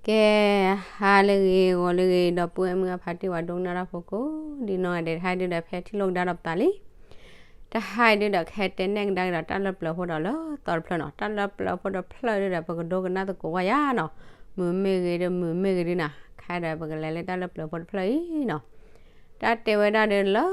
ကဲ, ဟါလၢအဂ့ၤ ဂီၤလၢအဂ့ၤ ဒီပုၢ်ဝဲၢ်မုၣ်အဖါတံၢ် ပှၤဒိကနၣ်တၢ်ဖိကိးဒံနီၢ်ဂၤဒဲး, တဟါအံၤဒုဒီး ဖဲထံၣ်လိာ်ကဒါဒီးပသးလံ. တဟါအံၤဒုဒီး ကဟဲတဲနဲၣ်ကဒါက့ၤဒီးတၢ်လၢပျၢၤဖိဒီးလၢသီတဖျၢၣ်နီၤ. တၢ်လၢပျၢၤဖိတဖျၢၣ်ဒုဒီး ပကဒိကနၣ်သကိးဝဲယါနီၤ. မုာ်မ့ၢ်ဂ့ၤဒီး မုာ်မ့ၢ်ဂ့ၤဒုနီၤ, ခဲဒီးပကလဲၤလၢတၢ်လၢပျၢၤဖိတဖျၢၣ်အံၤနီၤ. တၢ်တဲဝဲဒၣ်ဒုလၢ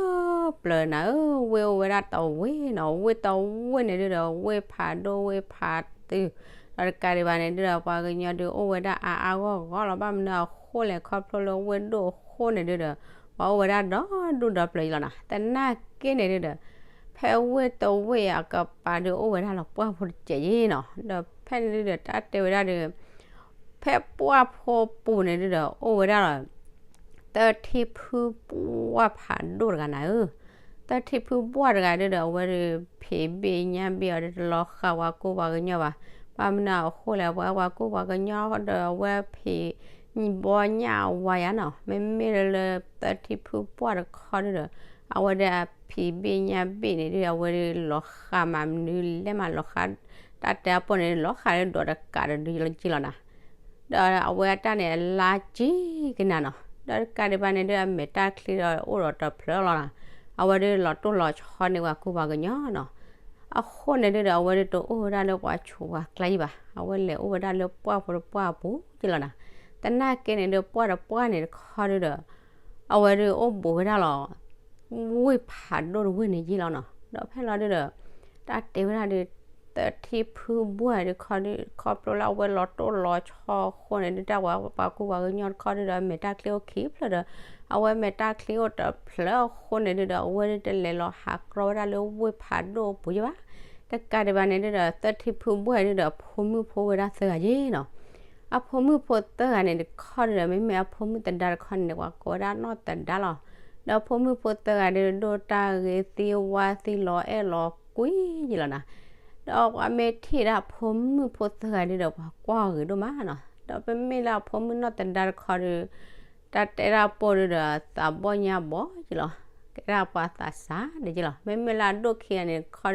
ပျၢၤနၤဧၢ, ဝ့ၢ်အိၣ်ဝဲဒၣ်တဝ့ၢ်နီၤ. ဝ့ၢ်တဝ့ၢ်န့ၣ်ဒုဒီး ဝ့ၢ်ဖးဒိၣ် ဝ့ၢ်ဖးသုး, ဒီးတကးဒံးဘၣ်န့ၣ်ဒုဒီး ပှၤကညီဒုအိၣ်ဝဲဒၣ်အါအါဂီၢ်ဂီၢ်လီၤ. ဘၣ်မနုၤအဃိလဲၣ်, ခီဖျိလၢဝ့ၢ်ဒိၣ်အဃိန့ၣ်ဒုဒီး ပှၤအိၣ်ဝဲဒၣ်ဒီဒူၣ်ဒီပျၢၤအံၤလီၤနီၤ. သနာ်က့န့ၣ်ဒုဒီး ဖဲဝ့ၢ်တဝ့ၢ်အကပၤဒုအိၣ်ဝဲဒၣ်လီၤ ပှၢ်ဖိတစဲးယံၤနီၤ. ဒီးဖဲန့ၣ်ဒုဒီး တၢ်တဲဝဲဒၣ်ဒု ဖဲပှၢ်ဖိပူၤန့ၣ်ဒုဒီး အိၣ်ဝဲဒၣ်လီၤ သၢထံဖုပှၢ်ဖးဒိၣ်တဂၤနၤဧၢ. သၢထံဖုပှၢ်တဂၤဒုဒီး အဝဲဒုးဖံးဘ့ၣ်ညၣ်ဘ့ၣ်အီၤဒု တလီၤဃာ်ပှၤကူပှၤကညီဘၣ်. ဘၣ်မနုၤအဃိလဲၣ်, ပှၤကူပှၤကညီဒီး အဝဲဖံးဘီညၣ်ဝါယါနီၤ. မ့မ့ၢ်လၢသၢထံဖုပှၢ်တခီဒုဒီး အဝဲဒုးအဖံးဘ့ၣ်ညၣ်ဘ့ၣ်န့ၣ်ဒု အဝဲဒုးလီၤဃာ်မးမနုၤလဲၣ်မး လီၤဃာ်တၢ်တဲအပီၢ်န့ၣ် လီၤဃာ်လၢဒိးတကးဒီးဒုယလီၤနၤ. ဒီးအဝဲအတၢ်န့ၣ် အလါက့ၤကနၤနီၤ. ဒီးတကးဒံးဘၣ်န့ၣ်ဒု အမဲာ်တၢ်ချံဒီးအိၣ်ဒီးတဖျၢၣ်လီၤနီၤ. အဝဲဒုးလီၤတိၢ်လီၤဆီန့ၢ်ပှၤကူပှၤကညီနီၤ. အဃိန့ၣ်ဒုဒီး အဝဲဒုးတအိၣ်ဝဲဒၣ်လၢပှၤဆူးပှၤကျါယံၤဘၣ်. အဝဲလဲၤအိၣ်ဝဲဒၣ်လၢပှၢ်ဖိတပှၢ်အပူၤယံၤလီၤနၤ. သနာ်က့န့ၣ်ဒု ပှၢ်တပှၢ်န့ၣ်တခီဒုဒီး အဝဲဒုးအိၣ်ဘူးဝဲဒၣ်လီၤ ဝ့ၢ်ဖးဒိၣ်တဝ့ၢ်န့ၣ်ယံၤလီၤနီၤ. ဒီးဖဲလီၤဒုဒီး တၢ်တဲဝဲဒၣ်ဒု သၢထံဖုပှၢ်တခီဒု ခီဖျိလၢအဝဲလီၤတိၢ်လီၤဆီအဃိန့ၣ်ဒု တၢ်ပှၤကူပှၤကညီတခီဒုဒီး အမဲာ်တၢ်ချံအိၣ်ခံဖျၢၣ်ဒီး အဝဲမဲာ်တၢ်ချံအိၣ်တဖျၢၣ်အဃိန့ၣ်ဒုဒီး အဝဲဒုးတလဲၤလီၤဟးကြီဝဲဒၣ်လၢဝ့ၢ်ဖးဒိၣ်အပူၤယံၤဘၣ်. တကးဒံးဘၣ်န့ၣ်ဒုဒီး သၢထံဖုပှၢ်ဒုဒီး အဖိမုၣ်ဖိဝဲဒၣ်သၢဂၤယံၤနီၤ. အဖိမုၣ်ဖိသၢဂၤန့ၣ်တခီဒုဒီး မ့မ့ၢ်အဖိမုၣ်သဒါတခီန့ၣ် ပှၤကိးဝဲဒၣ်နီၢ်သဒါလီၤ. ဒီးအဖိမုၣ်ဖိသၢဂၤဒု ဒိၣ်တၢ်ဂ့ၤသံဝါသံလီၤအဲၣ်လီၤကွံယံၤလီၤနၤ. ဒီးပှၤမ့ၢ်ထံၣ်ဒၣ်အဖိမုၣ်ဖိသၢဂၤဒုဒီး ပှၤကွၢ်ဂ့ၤဒိၣ်မးနီၤ. ဒီးပမ့ၢ်လၢအဖိမုၣ်နီၢ်သဒါတခီဒု တၢ်တဲဒၣ်ပိၢ်ဒုဒီး သးဘီၣ်ညါဘီယံၤလီၤ. ကဲဒၣ်ပှၤသးစၢ်ဒၣ်ယံၤလီၤ. မ့မ့ၢ်လၢအဒိၣ်ခံဂၤန့ၣ်တခီ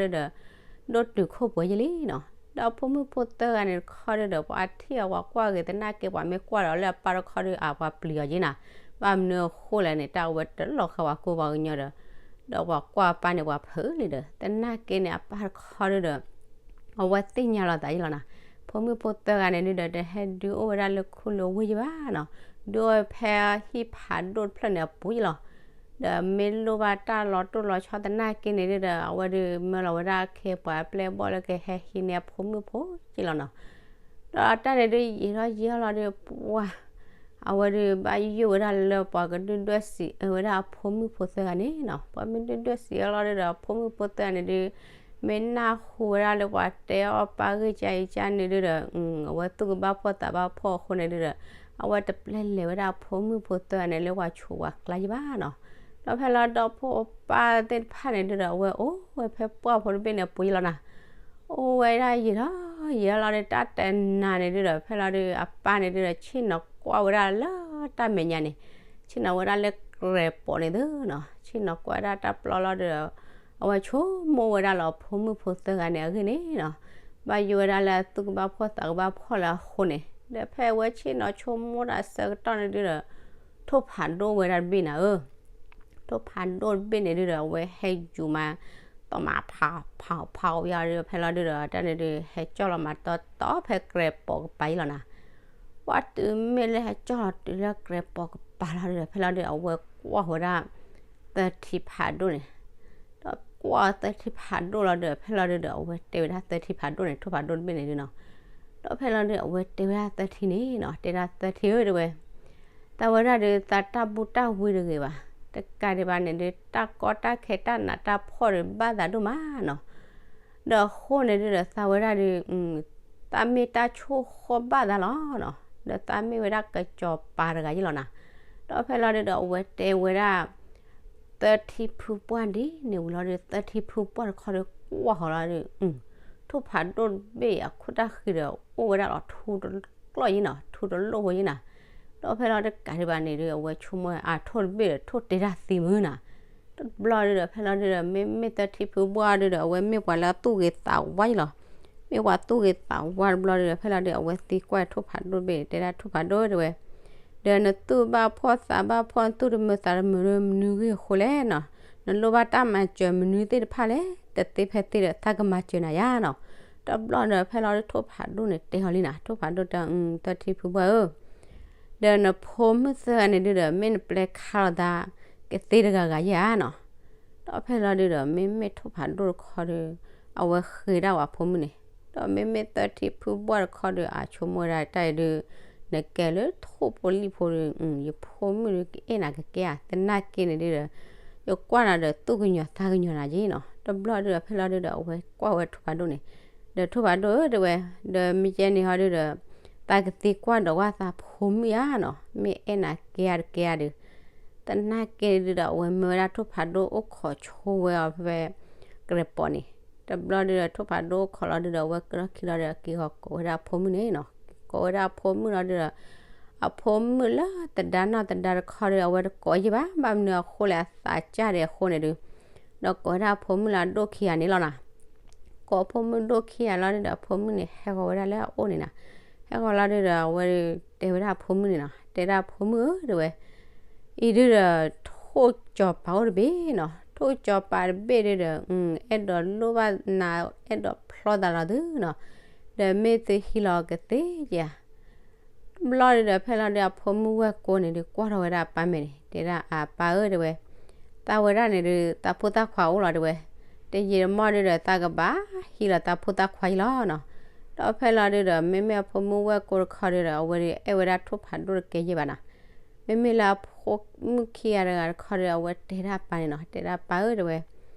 ဒုဒီး ဒိၣ်တုာ်ခိၣ်ပှဲၤယံၤလံနီၤ. ဒီးအဖိမုၣ်ဖိသၢဂၤန့ၣ်တခီဒုဒီး ပှၤထံၣ်အီၤပှၤကွၢ်ဂ့ၤသနာ်က့ ပှၤမ့ၢ်ကွၢ်ဒီးလၢအပၢ်တခီဒု အပှၤပျံၤအီၤယံၤနၤ. ဘၣ်မနုၤအဃိလဲၣ်န့ၣ် တၢ်အဝဲတလီၤဃာ်ပှၤကူပှၤကညီဒီး ဒီးပှၤကွၢ်အပၢ်န့ၣ် ပှၤဖုးလံဒီး သနာ်က့န့ၣ်အပၢ်တခီဒုဒီး အဝဲသ့ၣ်ညါလီၤသးယံၤလီၤနၤ. ဖိမုၣ်ဖိသၢဂၤန့ၣ်ဒုဒီး တဟဲဒုးအိၣ်ဝဲဒၣ်လၢခူလၢဝ့ၢ်ယံၤဘၣ်နီၤ. ဒုးအိၣ်ဝဲဖဲဟံၣ်ဖးဒိၣ်တဖျၢၣ်န့ၣ်အပူၤယံၤလီၤ. ဒီးမ့ၢ်လိၣ်ဘၣ်တၢ်လီၤတိၢ်လီၤဆီသနာ်က့န့ၣ်ဒုဒီး အဝဲဒုးမၢလီၤဝဲဒၣ်အခ့အပှၤအပျဲၢ်အဘီၣ်လၢကဟဲဟံးန့ၢ်အဖိမုၣ်ဖိယံၤလီၤနီၤ. ဒီးတၢ်န့ၣ်ဒုးယံာ်ထီၣ်ယံာ်ထီၣ်လီၤဒု ပှၢ် အဝဲဒုးဘၣ်ယိၣ်ဝဲဒၣ်လၢပှၤကဒုၣ်ဒွဲၣ်စံးအၢဝဲဒၣ်အဖိမုၣ်ဖိသၢဂၤန့ၣ်နီၤ. ပှၤမ့ၢ်ဒုၣ်ဒွဲၣ်စံးအၢလီၤဒုဒီး အဖိမုၣ်ဖိသၢဂၤန့ၣ်ဒု မ့ၢ်နၢ်ဟူဝဲဒၣ်လၢပှၤတဲအီၣ်ပၢ်ဂ့ၢ်ကါအံၤကါန့ၣ်ဒုဒီး အဝဲသူၣ်ကဘၣ်ဖှီၣ်သးဘၣ်ဖှီၣ်အဃိန့ၣ်ဒုဒီး အဝဲတပျဲလဲၤဝဲဒၣ်အဖိမုၣ်ဖိသၢဂၤန့ၣ်လၢပှၤဆူးပှၤကျါယံၤဘၣ်နီၤ. ဒီးဖဲလီၤဒီဖိအပၢ်သ့ၣ်တဖၣ်န့ၣ်ဒုဒီး အဝဲအိၣ်ဝဲဖဲပှၢ်ဖိတဘ့ၣ်န့ၣ်အပူၤယံၤလီၤနၤ. အိၣ်ဝဲဒၣ်ယံာ်ထီၣ်ယံာ်ထီၣ်လီၤဒီး တၢ်တနၤန့ၣ်ဒုဒီး ဖဲလီၤဒု အပၢ်န့ၣ်ဒုဒီး ဆ့ၣ်နီၤကွၢ်ဝဲဒၣ်လၢတၢ်မဲာ်ညါန့ၣ် ဆ့ၣ်နီၤဝဲဒၣ်လၢကြဲးပိာ်န့ၣ်သုနီၤ. ဆ့ၣ်နီၤကွၢ်ဝဲဒၣ်တၢ်ပျီလီၤဒီး အဝဲဆိကမိၣ်ဝဲဒၣ်လၢအဖိမုၣ်ဖိသၢဂၤန့ၣ်အဂ့ၢ်န့ၣ်နီၤ. ဘၣ်ယိၣ်ဝဲဒၣ်လၢအသူၣ်ကဘၣ်ဖှီၣ်သးကဘၣ်ဖှီၣ်လၢအဃိန့ၣ် ဒီးဖဲအဝဲဆ့ၣ်နီၤဆိကမိၣ်တၢ်အဆၢကတီၢ်န့ၣ်ဒုဒီး ထိၣ်ဖးဒိၣ်ဝဲဒၣ်တဘ့ၣ်နၤဧၢ ထိၣ်ဖးဒိၣ်တဘ့ၣ်န့ၣ်ဒုဒီး အဝဲဟဲယူၤမး တီမးဖးဖးဖးဝဲယၤဒီး ဖဲလီၤဒုဒီး တၢ်န့ၣ်ဒု ဟဲကၠီၣ်လီၤမးတီတီဖဲကြဲးပိာ်ကပၤယံၤလီၤနၤ. ပှၤတုၤမ့ၢ်လၢဟဲကၠီၣ်လီၤတုၤလၢကြဲးပိာ်ကပၤလီၤဒုဒီး ဖဲလီၤဒု အဝဲကွၢ်ဝဲဒၣ် သၢထံဖးဒိၣ်န့ၣ် ဒီးကွၢ်သၢထံဖးဒိၣ်လီၤဒီး ဖဲလီၤဒုဒီး အဝဲတဲဝဲဒၣ်သၢထံဖးဒိၣ်န့ၣ် ထိၣ်ဖးဒိၣ်တဘ့ၣ်န့ၣ်ဒုနီၤ. ဒီးဖဲလီၤဒု အဝဲတဲဝဲဒၣ်သၢထံန့ၣ်နီၤ တဲဒၣ်သၢထံဧၢ တဲဝဲ သးဝဲဒၣ်ဒု သးတၢ်ဘူၣ်တၢ်ဝံတဂ့ၤဘၣ်. တကးဒံးဘၣ်န့ၣ်ဒု တၢ်ကီတၢ်ခဲတၢ်နးတၢ်ဖှီၣ်ဒု ဘၣ်သးဒိၣ်မးနီၤ. ဒီးအဃိန့ၣ်ဒုဒီး သးဝဲဒၣ်ဒု သးမ့ၢ်တၢ်ဆိၣ်ဃီၣ်ဘၣ်သးလီၤနီၤ. ဒီးသးမ့ၢ်ဝဲဒၣ်ကစီၤပၤတဂၤယံၤလီၤနၤ. ဒီးဖဲလီၤဒုဒီး အဝဲတဲဝဲဒၣ် သၢထံဖုပှၢ်ဒ်န့ၣ်ဝံၤလီၤဒု သၢထံဖုပှၢ်တခီဒု ကွၢ်ဃီၤလီၤဒု ထိၣ်ဖးဒိၣ်တဘ့ၣ်အခိၣ်တၢ်ဃံဒီး အိၣ်ဝဲဒၣ်လီၤထူတကျီၢ်ယံၤနီၤ ထူတလိၣ်ဖိယံၤနၤ. ဒီးဖဲလီၤတကးဒံးဘၣ်န့ၣ်ဒု အဝဲဆိကမိၣ်အါ ထိၣ်တဘ့ၣ်ဒီး ထိၣ်တဲတၢ်သံမုၢ်နၤ. တဘျီဒုဒီး ဖဲလီၤဒုဒီး မ့မ့ၢ်သၢထံဖုပှၢ်ဒုဒီး အဝဲမ့ၢ်ပှၤလၢအသူၣ်ဂ့ၤသးဝါယံၤလီၤ. မ့ၢ်ဝဲသူၣ်ဂ့ၤသးဝါတဘျီဒီး ဖဲလီၤဒုး အဝဲသံကွၢ်ထိၣ်ဖးဒိၣ်တဘ့ၣ်န့ၣ် တဲဒၣ်ထိၣ်ဖးဒိၣ်တဲဝဲ, ဒီးနသူၣ်ဘၣ်ဖှီၣ်သးဘၣ်ဖှီၣ် နသူၣ်တမုာ်သးတမုာ်ဒီးမနုၤဂ့ၢ်အဃိလဲၣ်နီၤ, နလိၣ်ဘၣ်တၢ်မၤစၢၤမနုၤသ့ၣ်တဖၣ်လဲၣ်, တသ့ဖဲသ့ဒီး သးကမၤစၢၤနၤယါနီၤ. တဘျီဒီး ဖဲလီၤဒုး ထိၣ်ဖးဒိၣ်န့ၣ် တဲအီၤလံနီၤ, ထိၣ်ဖးဒိၣ်တဲ သၢထံဖုဘှၢ်ဧၢ ဒီးနဖိမုၣ်သၢဂၤန့ၣ်ဒုးဒီး မ့ၢ်နပျဲခါလီၤသး ကသ့တဂၤဂၤယဲဧါနီၤ. ဒီးဖဲလီၤဒုးဒီး မ့မ့ၢ်ထိၣ်ဖးဒိၣ်တခီဒီး အဝဲဃ့ဒၣ်ဝဲအဖိမုၣ်န့ၣ်, ဒီးမ့မ့ၢ်သၢထံဖုဘှၢ်တခီဒီး အဆိကမိၣ်ဝဲဒၣ်တၢ်အံၤဒုး နကဲလၢထိၣ်ဖိလံၣ်ဖိဒီး ယဖိမုၣ်ဒုးကအဲၣ်နၤကကဲဧါ, သနာ်က့န့ၣ်ဒုးဒီး ယကွၢ်နၤဒီးသူၣ်ကညီၤသးကညီၤနၤက့နီၤ. တဘျီဒုးဒီး ဖဲလီၤဒုးဒီး အဝဲကွၢ်ဝဲထိၣ်ဖးဒိၣ်န့ၣ်, ဒီးထိၣ်ဖးဒိၣ်ဧၢတဲဝဲ, ဒီးမ့ၢ်ကဲန့ၣ်ဟီဒုးဒီး သးကသံကွၢ်ဒီးဝဲသးဖိမုၣ်ဧါနီၤ, မ့ၢ်အဲၣ်နၤကဲဧါတကဲဧါဒုး, သနာ်က့န့ၣ်ဒုးဒီး အဝဲမၢဝဲဒၣ်ထိၣ်ဖးဒိၣ်အိၣ်ခိးဆိဝဲအီၤဖဲ ကရဲၣ်ပီၤန့ၣ်, တဘျီဒုးဒီး ထိၣ်ဖးဒိၣ်အိၣ်ခိးလီၤဒုးဒီး အဝဲကဒီးခံလီၤဒီး က့ၤဃီၤကိးဝဲဒၣ်အဖိမုၣ်န့ၣ်နီၤ, က့ၤကိးဝဲဒၣ်အဖိမုၣ်လီၤဒုးဒီး အဖိမုၣ်လၢသဒါနီၢ်သဒါတခီဒီး အဝဲတကိးယံာ်ဘၣ်, ဘၣ်မနုၤအဃိလဲၣ် အသးစၢ်ဒီးအဃိန့ၣ်ဒုး, ဒီးကိးဝဲဒၣ်အဖိမုၣ်လၢအဒိၣ်ခံဂၤန့ၣ်လီၤနီၤ. ကိးအဖိမုၣ်ဒိၣ်ခံဂၤလီၤဒုးဒီး အဖိမုၣ်န့ၣ် ဟဲဃီၤဝဲဒၣ်လၢအအိၣ်န့ၣ်နီၤ. ဟဲဃီၤလီၤဒုးဒီး အဝဲတဲဝဲဒၣ်အဖိမုၣ်န့ၣ်နီၤ, တဲဒၣ်အဖိမုၣ်ဧၢတဲဝဲ, အံၤဒုးဒီး ထိၣ်ကၠီၤပၤအိၣ်တဘ့ၣ်နီၤ, ထိၣ်ကၠီၤပၤတဘ့ၣ်ဒုးဒီး အဲၣ်ဒိးလိၣ်ဘၣ်နၤ အဲၣ်ဒိးဖျီသးလီၤသုနီၤ, ဒီးမ့ၢ်သုဟံးလီၤကသ့ဧါ. တဘျီဒုးဒီး ဖဲလီၤဒုး အဖိမုၣ်ဝဲၢ်ကိန့ၣ်ဒုး ကွၢ်ထီၣ်ဝဲဒၣ်အပၢ်မဲာ်န့ၣ် တဲဒၣ်အပၢ်ဧၢတဲဝဲ, သးဝဲဒၣ်န့ၣ်ဒုး သးဖိသၣ်ခွါအိၣ်လီၤတဲဝဲ, တယံာ်တမီၢ်ဒုးဒီး သးကဘၣ်ဟံးလီၤသးဖိသၣ်ခွါအံၤလီၤနီၤ. ဒီးဖဲလီၤဒုးဒီး မ့မ့ၢ်အဖိမုၣ်ဝဲၢ်ကိတခီဒုးဒီး အဝဲဒုးအဲၣ်ဝဲဒၣ်ထိၣ်ဖးဒိၣ်တကဲယံာ်ဘၣ်နီၤ. မ့မ့ၢ်လၢအဖိမုၣ်ခံဂၤတဂၤတခီဒီး အဝဲတဲဒၣ်အပၢ်န့ၣ်နီၤ, တဲဒၣ်ပၢ်ဧၢတဲဝဲ,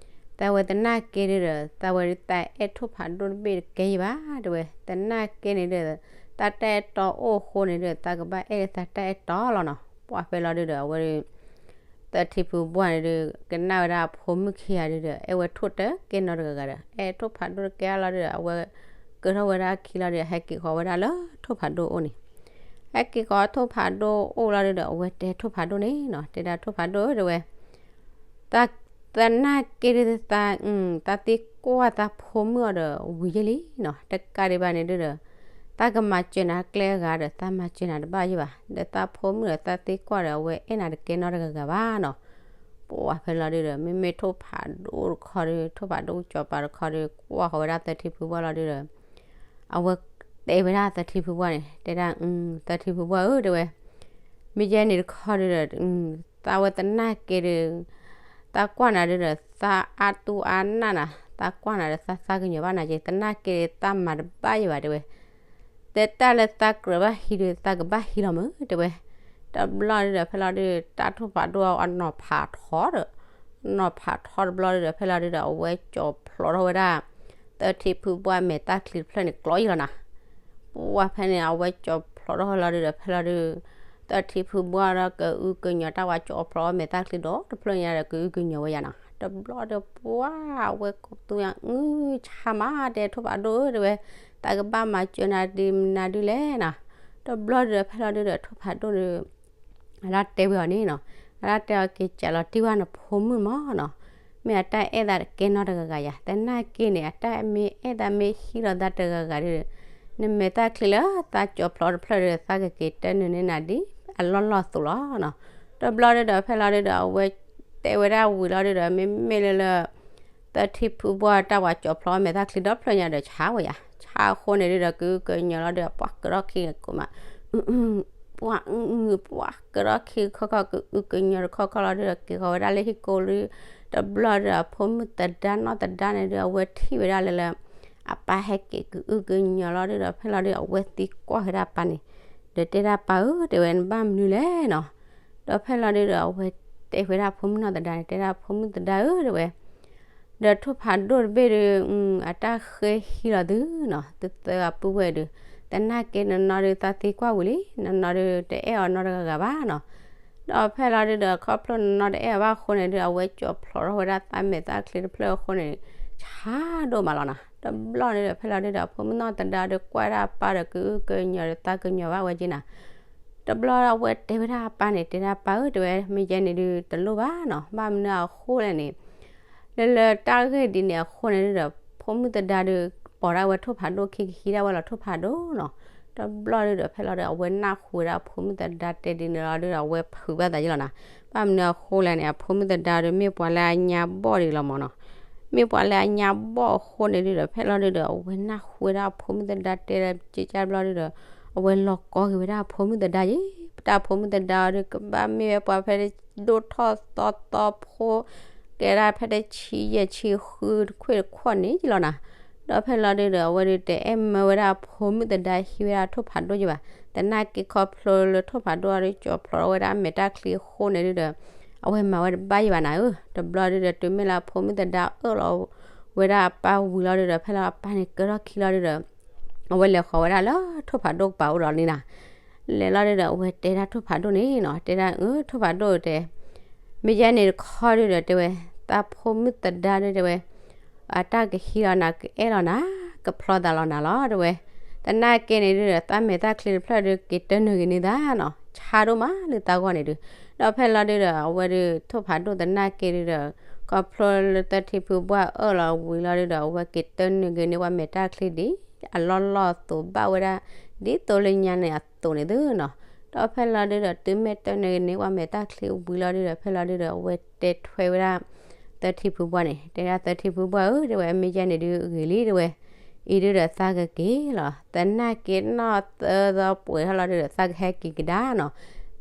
သးဝဲသနာ်က့ဒုးဒီး သးဝဲဒုးသးအဲၣ်ထိၣ်ဖးဒိၣ်တဘ့ၣ်တကဲယံာ်ဘၣ်တဲဝဲ, သနာ်က့န့ၣ်ဒုး သးတၢ်အဲၣ်တီအိၣ်အဃိန့ၣ်ဒုး သးကဘၣ်အဲၣ်လၢသးတၢ်အဲၣ်တီလီၤနီၤ. ပှၢ်ဖဲလီၤဒုးဒီး အဝဲဒုး သၢထံဖုဘှၢ်န့ၣ်ဒုး ကနၣ်ဝဲဒၣ်အဖိမုၣ်ခံဂၤဒုးဒီး အဲၣ်ဝဲထိၣ်တကဲနီတဂၤဂၤဒီး အဲၣ်ထိၣ်ဖးဒိၣ်တကဲအါလီၤဒုးဒီး အဝဲကၢထီၣ်ဝဲဒၣ်အခံလီၤဒုး ဟဲက့ၤဃီၤဝဲဒၣ်လၢထိၣ်ဖးဒိၣ်အိၣ်န့ၣ်, ဟဲက့ၤဃီၤထိၣ်ဖးဒိၣ်အိၣ်လီၤဒုးဒီး အဝဲတဲထိၣ်ဖးဒိၣ်န့ၣ်နီၤ, တဲဒၣ်ထိၣ်ဖးဒိၣ်ဧၢတဲဝဲ သနာ်က့ဒုးသး, သးသံကွၢ်သးဖိမုၣ်အီၤဒီးဝံၤယဲလံနီၤ, တကးဒံးဘၣ်န့ၣ်ဒုးဒီး သးကမၤစၢၤနၤကျဲအဂၤဒီး သးမၤစၢၤနၤတဘၣ်ယဲဘၣ်, ဒီးသးဖိမုၣ်ဒီးသးသံကွၢ်ဒီး အဝဲအဲၣ်နၤတကဲနီတဂၤဂၤဘၣ်နီၤ. ပှၢ်ဖဲလီၤဒုးဒီး မ့မ့ၢ်ထိၣ်ဖးဒိၣ်တခီဒီး ထိၣ်ဖးဒိၣ်ကၠီၤပၤတခီဒီး ကွၢ်ဃီၤဝဲဒၣ်သၢထံဖုဘှၢ်လီၤဒုးဒီး အဝဲတဲဝဲဒၣ်သၢထံဖုဘှၢ်န့ၣ် တဲဒၣ်, သၢထံဖုဘှၢ်ဧၢတဲဝဲ, မ့ၢ်ယဲန့ၣ်တခီဒုးဒီး သးဝဲသနာ်က့ဒုး သးကွၢ်နၤဒုးဒီး သးအါတူၢ်အါနၢ်နၤ, သးကွၢ်နၤဒီးသးသးကညီၤဘၣ်နၤက့, သနာ်က့သးမၤတဘၣ်ယဲဘၣ်တဲဝဲ, တဲတၢ်လၢသးကြၢးဘၣ်ဟံးဒုး သးကဘၣ်ဟံးလီၤမုၢ်တဲဝဲ. တဘျီဒုးဒီး ဖဲလီၤဒုး တၢ်ထိၣ်ဖးဒိၣ်အနီၤဖးထီဒီး နီၤဖးထီတဘျီဒုးဒီး ဖဲလီၤဒုးဒီး အဝဲကၠီၤဖျိးထီၣ်ဝဲဒၣ် သၢထံဖုဘှၢ်မဲာ်တၢ်ချံတဖျၢၣ်န့ၣ် ကျီယံာ်လီၤနၤ. ပှၢ်ဖဲန့ၣ် အဝဲကၠီၤဖျိးထီၣ်ဝဲလီၤဒုးဒီး ဖဲလီၤဒုး သၢထံဖုဘှၢ်ဒီး ကအုကညီၤတၢ်ဝဲ ကၠီၤဖျိးဝဲမဲာ်တၢ်ချံဒီးတဖျၢၣ်ညါဒီး ကအုကညီၤဝဲယါနၤ. တဘျီဒီး ပှၢ်အဝဲကသူယါ အုၣ်ဆါမး တဲထိၣ်ဖးဒိၣ်ဧၢတဲဝဲ, တၢ်ကဘၣ်မၤစၢၤနၤဒ်မနုၤဒုးလဲၣ်နၤ. တဘျီဒုးဒီး ဖဲလီၤဒုးဒီး ထိၣ်ဖးဒိၣ်ဒီး အတၢ်တဲဝဲအီၤန့ၣ်နီၤ, အတၢ်တဲအီၤက့ၤကးလီၤတံၢ်ဝဲနဖိမုၣ်မးနီၤ, မ့ၢ်အတၢ်အဲၣ်သးတကဲနီတဂၤဂၤယါ, သနာ်က့န့ၣ် အတၢ်မ့ၢ်အဲၣ်သးမ့ၢ်ဟံးလီၤသးတဂၤဂၤဒီး နမဲာ်တၢ်ချံလၢသးကၠီၤဖျိးတဖျၢၣ်ဒီး သးကက့ၤတၢနုာ်န့ၢ်နၤဒ်အလီၢ်လီၢ်အသိးလီၤနီၤ. တဘျီဒုးဒီး ဖဲလီၤဒုးဒီး အဝဲတဲဝဲဒၣ်ဝံၤလီၤဒုးဒီး မ့မ့ၢ်လၢလၢ သၢထံဖုဘှၢ်တၢ်ဝဲကၠီၤဖျိးမဲာ်တၢ်ချံဒီဖျၢၣ်ညါဒီး ဆါဝဲယါ, ဆါအဃိန့ၣ်ဒုးဒီး ကအုကညီၤလီၤဒုးဒီး ပှၢ်ကဒီၣ်ခံကမး ပှၢ်အုၣ် ပှၢ်ကဒီၣ်ခံခီခီ ကအုကညီၤတခီခီလီၤဒုးဒီး က့ၤဃီၤဝဲဒၣ်လၢဟံၣ်ကိၢ်လၢ တဘျီဒုးဒီး အဖိမုၣ်သဒါနီၢ်သဒါန့ၣ်ဒုး အဝဲထံၣ်ဝဲဒၣ်လၢလၢ အပၢ်ဟဲက့ၤကအုကညီၤလီၤဒုးဒီး ဖဲလီၤဒုး အဝဲသံကွၢ်ဝဲဒၣ်အပၢ်န့ၣ်, ဒီးတဲဒၣ်ပၢ်ဧၢ တဲဝဲ နဘၣ်မနုၤလဲၣ်နီၤ. ဒီးဖဲလီၤဒုးဒီး အဝဲတဲဝဲဒၣ်ဖိမုၣ်နီၢ်သဒါန့ၣ် တဲဒၣ်ဖိမုၣ်သဒါဧၢ တဲဝဲ ဒီးထိၣ်ဖးဒိၣ်တဘ့ၣ်ဒီး အတၢ်ဃ့ဟံးလီၤသုနီၤ, တသၢဂၤပုၢ်ဝဲၢ်ဒီး သနာ်က့နနီၤဒုး သးသံကွၢ်ဝံၤလံ, နနီၤဒုး တအဲၣ်အီၤနီတဂၤဂၤဘၣ်နီၤ. ဒီးဖဲလီၤဒုးဒီး ခီဖျိနနီၤတအဲၣ်အီၤဘၣ်အဃိန့ၣ်ဒုး အဝဲကၠီၤဖျိးထီၣ်ဝဲဒၣ်သးမဲာ်သၣ်ချံတဖျၢၣ်အဃိန့ၣ် ဆါဒိၣ်မးလီၤနီၤ. တဘျီန့ၣ်ဒီး ဖဲလီၤဒုးဒီး ဖိမုၣ်နီၢ်သဒါဒီး ကွၢ်ဒၣ်အပၢ်ဒီး ကအုကညီၤဒီးသးကညီၤဘၣ်ဝဲက့ၤနီၤ. တဘျီအဝဲတဲဝဲဒၣ်အပၢ်န့ၣ် တဲဒၣ်ပၢ်ဧၢ တဲဝဲ မ့ၢ်ယဲန့ၣ်ဒုး တလိၣ်ဘၣ်နီၤ, ဘၣ်မနုၤအဃိလဲၣ်န့ၣ် လၢလၢတၢ်ဂ့ၢ်ဒ်န့ၣ်အဃိန့ၣ်ဒုးဒီး ဖိမုၣ်သဒါဒီး ကဟံးဒၣ်ဝဲထိၣ်ဖးဒိၣ်ခံ ကဟံးဒၣ်ဝဲလီၤထိၣ်ဖးဒိၣ်နီၤ. တဘျီဒုဒီး ဖဲလီၤဒုဒီး အဝဲနၢ်ဟူဝဲဒၣ်အဖိမုၣ်သဒါတဲဒ်န့ၣ်လီၤဒုဒီး အဝဲဖုးဘၣ်သးယ့လီၤနၤ. ဘၣ်မနုၤအဃိလဲၣ်န့ၣ် အဖိမုၣ်သဒါဒီး မ့ၢ်ပှၤလၢအညါဘီၣ်ဒံးလီၤမၢ်နီၤ. မ့ၢ်ပှၤလၢအညါဘီၣ်အဃိန့ၣ်ဒုဒီး ဖဲလီၤဒုဒီး အဝဲနၢ်ဟူဝဲဒၣ်အဖိမုၣ်သဒါတဲဒ်ကကၢ်တဘျီဒုဒီး အဝဲလီၤကီက့ၤဝဲဒၣ်အဖိမုၣ်သဒါယ့. တၢ်ဖိမုၣ်သဒါအီၤဒု ကဘၣ်မ့ၢ်ဝဲပှၤဖဲဒိၣ်ထီၣ်သီသီဖိ ကဲဒၣ်ဖဲတဆံယဲၢ်ဆံဃုတခွ့ၣ်တခီၣ်န့ၣ်ယ့လီၤနၤ. ဒီးဖဲလီၤဒုဒီး အဝဲဒုတအဲၣ်မၢဝဲဒၣ်အဖိမုၣ်သဒါဟံးဝဲဒၣ်ထိၣ်ဖးဒိၣ်ယ့ဘၣ်. သနာ်က့ခီဖျိလၢထိၣ်ဖးဒိၣ်အီၤဒု ကၠီၤဖျိးထီၣ်ဝဲဒၣ်အမဲာ်တၢ်ချံအဃိန့ၣ်ဒုဒီး အဝဲမၤဝဲတဘၣ်ယ့ဘၣ်နၤဧၢ. တဘျီဒုဒီး တုၤမ့ၢ်လၢအဖိမုၣ်သဒါအၢၣ်လီၤဝဲဒၣ်အပၢ်ဝံၤလီၤဒုဒီး ဖဲလီၤအပၢ်န့ၣ်ကၢထီၣ်ခံလီၤဒုဒီး အဝဲလဲၤဃီၤဝဲဒၣ်လၢထိၣ်ဖးဒိၣ်ကပၤအိၣ်ဒီးလံနၤ. လဲၤလီၤဒုဒီး အဝဲတဲဒၣ်ထိၣ်ဖးဒိၣ်န့ၣ်နီၤ, တဲဒၣ် အၢ ထိၣ်ဖးဒိၣ်တဲ မ့ၢ်ယဲန့ၣ်တခီဒုဒီး တဲဝဲ သးဖိမုၣ်သဒါဒုတဲဝဲ အတၢ်ကဟံးလီၤနၤ ကအဲၣ်လီၤနၤ ကဖျီသးလီၤနၤလီၤ တဲဝဲ. သနာ်က့န့ၣ်ဒုဒီး သးမဲာ်တၢ်ချံတဖျၢၣ်ဒု က့ၤတၢနုာ်က့ၤန့ၢ်သးနီၤ, ဆါဒိၣ်မးလၢသးဂီၢ်န့ၣ်ဒု. ဒီးဖဲလီၤဒုဒီး အဝဲဒု ထိၣ်ဖးဒိၣ်သနာ်က့ဒုဒီး ခီဖျိလၢသၢထံဖုဘှၢ်အၢၣ်လီၤဝံၤလီၤဒုဒီး အဝဲက့ၤတၢနုာ်က့ၤန့ၢ်ပှၤမဲာ်တၢ်ချံဒ်အလီၢ်လီၢ်အသိးဘၣ်ဝဲဒၣ် ဒ်သိးလၢညါန့ၣ်အသိးန့ၣ်သုနီၤ. ဒီးဖဲလီၤဒုဒီး တုၤမ့ၢ်တၢနုာ်က့ၤန့ၢ်ပှၤမဲာ်တၢ်ချံဝံၤလီၤဒုဒီး ဖဲလီၤဒုဒီး အဝဲတဲထွဲဝဲဒၣ် သၢထံဖုဘှၢ်န့ၣ် တဲဒၣ်သၢထံဖုဘှၢ်ဧၢ တဲဝဲ အမ့ၢ်ယဲန့ၣ်ဒုအဂ့ၤလံ တဲဝဲ. အံၤဒုဒီးသးကက့ၤလီၤ, သနာ်က့နီၢ်သၢသီပှဲၤထီၣ်လီၤဒုဒီး သးကဟဲက့ၤကဒါနီၤ.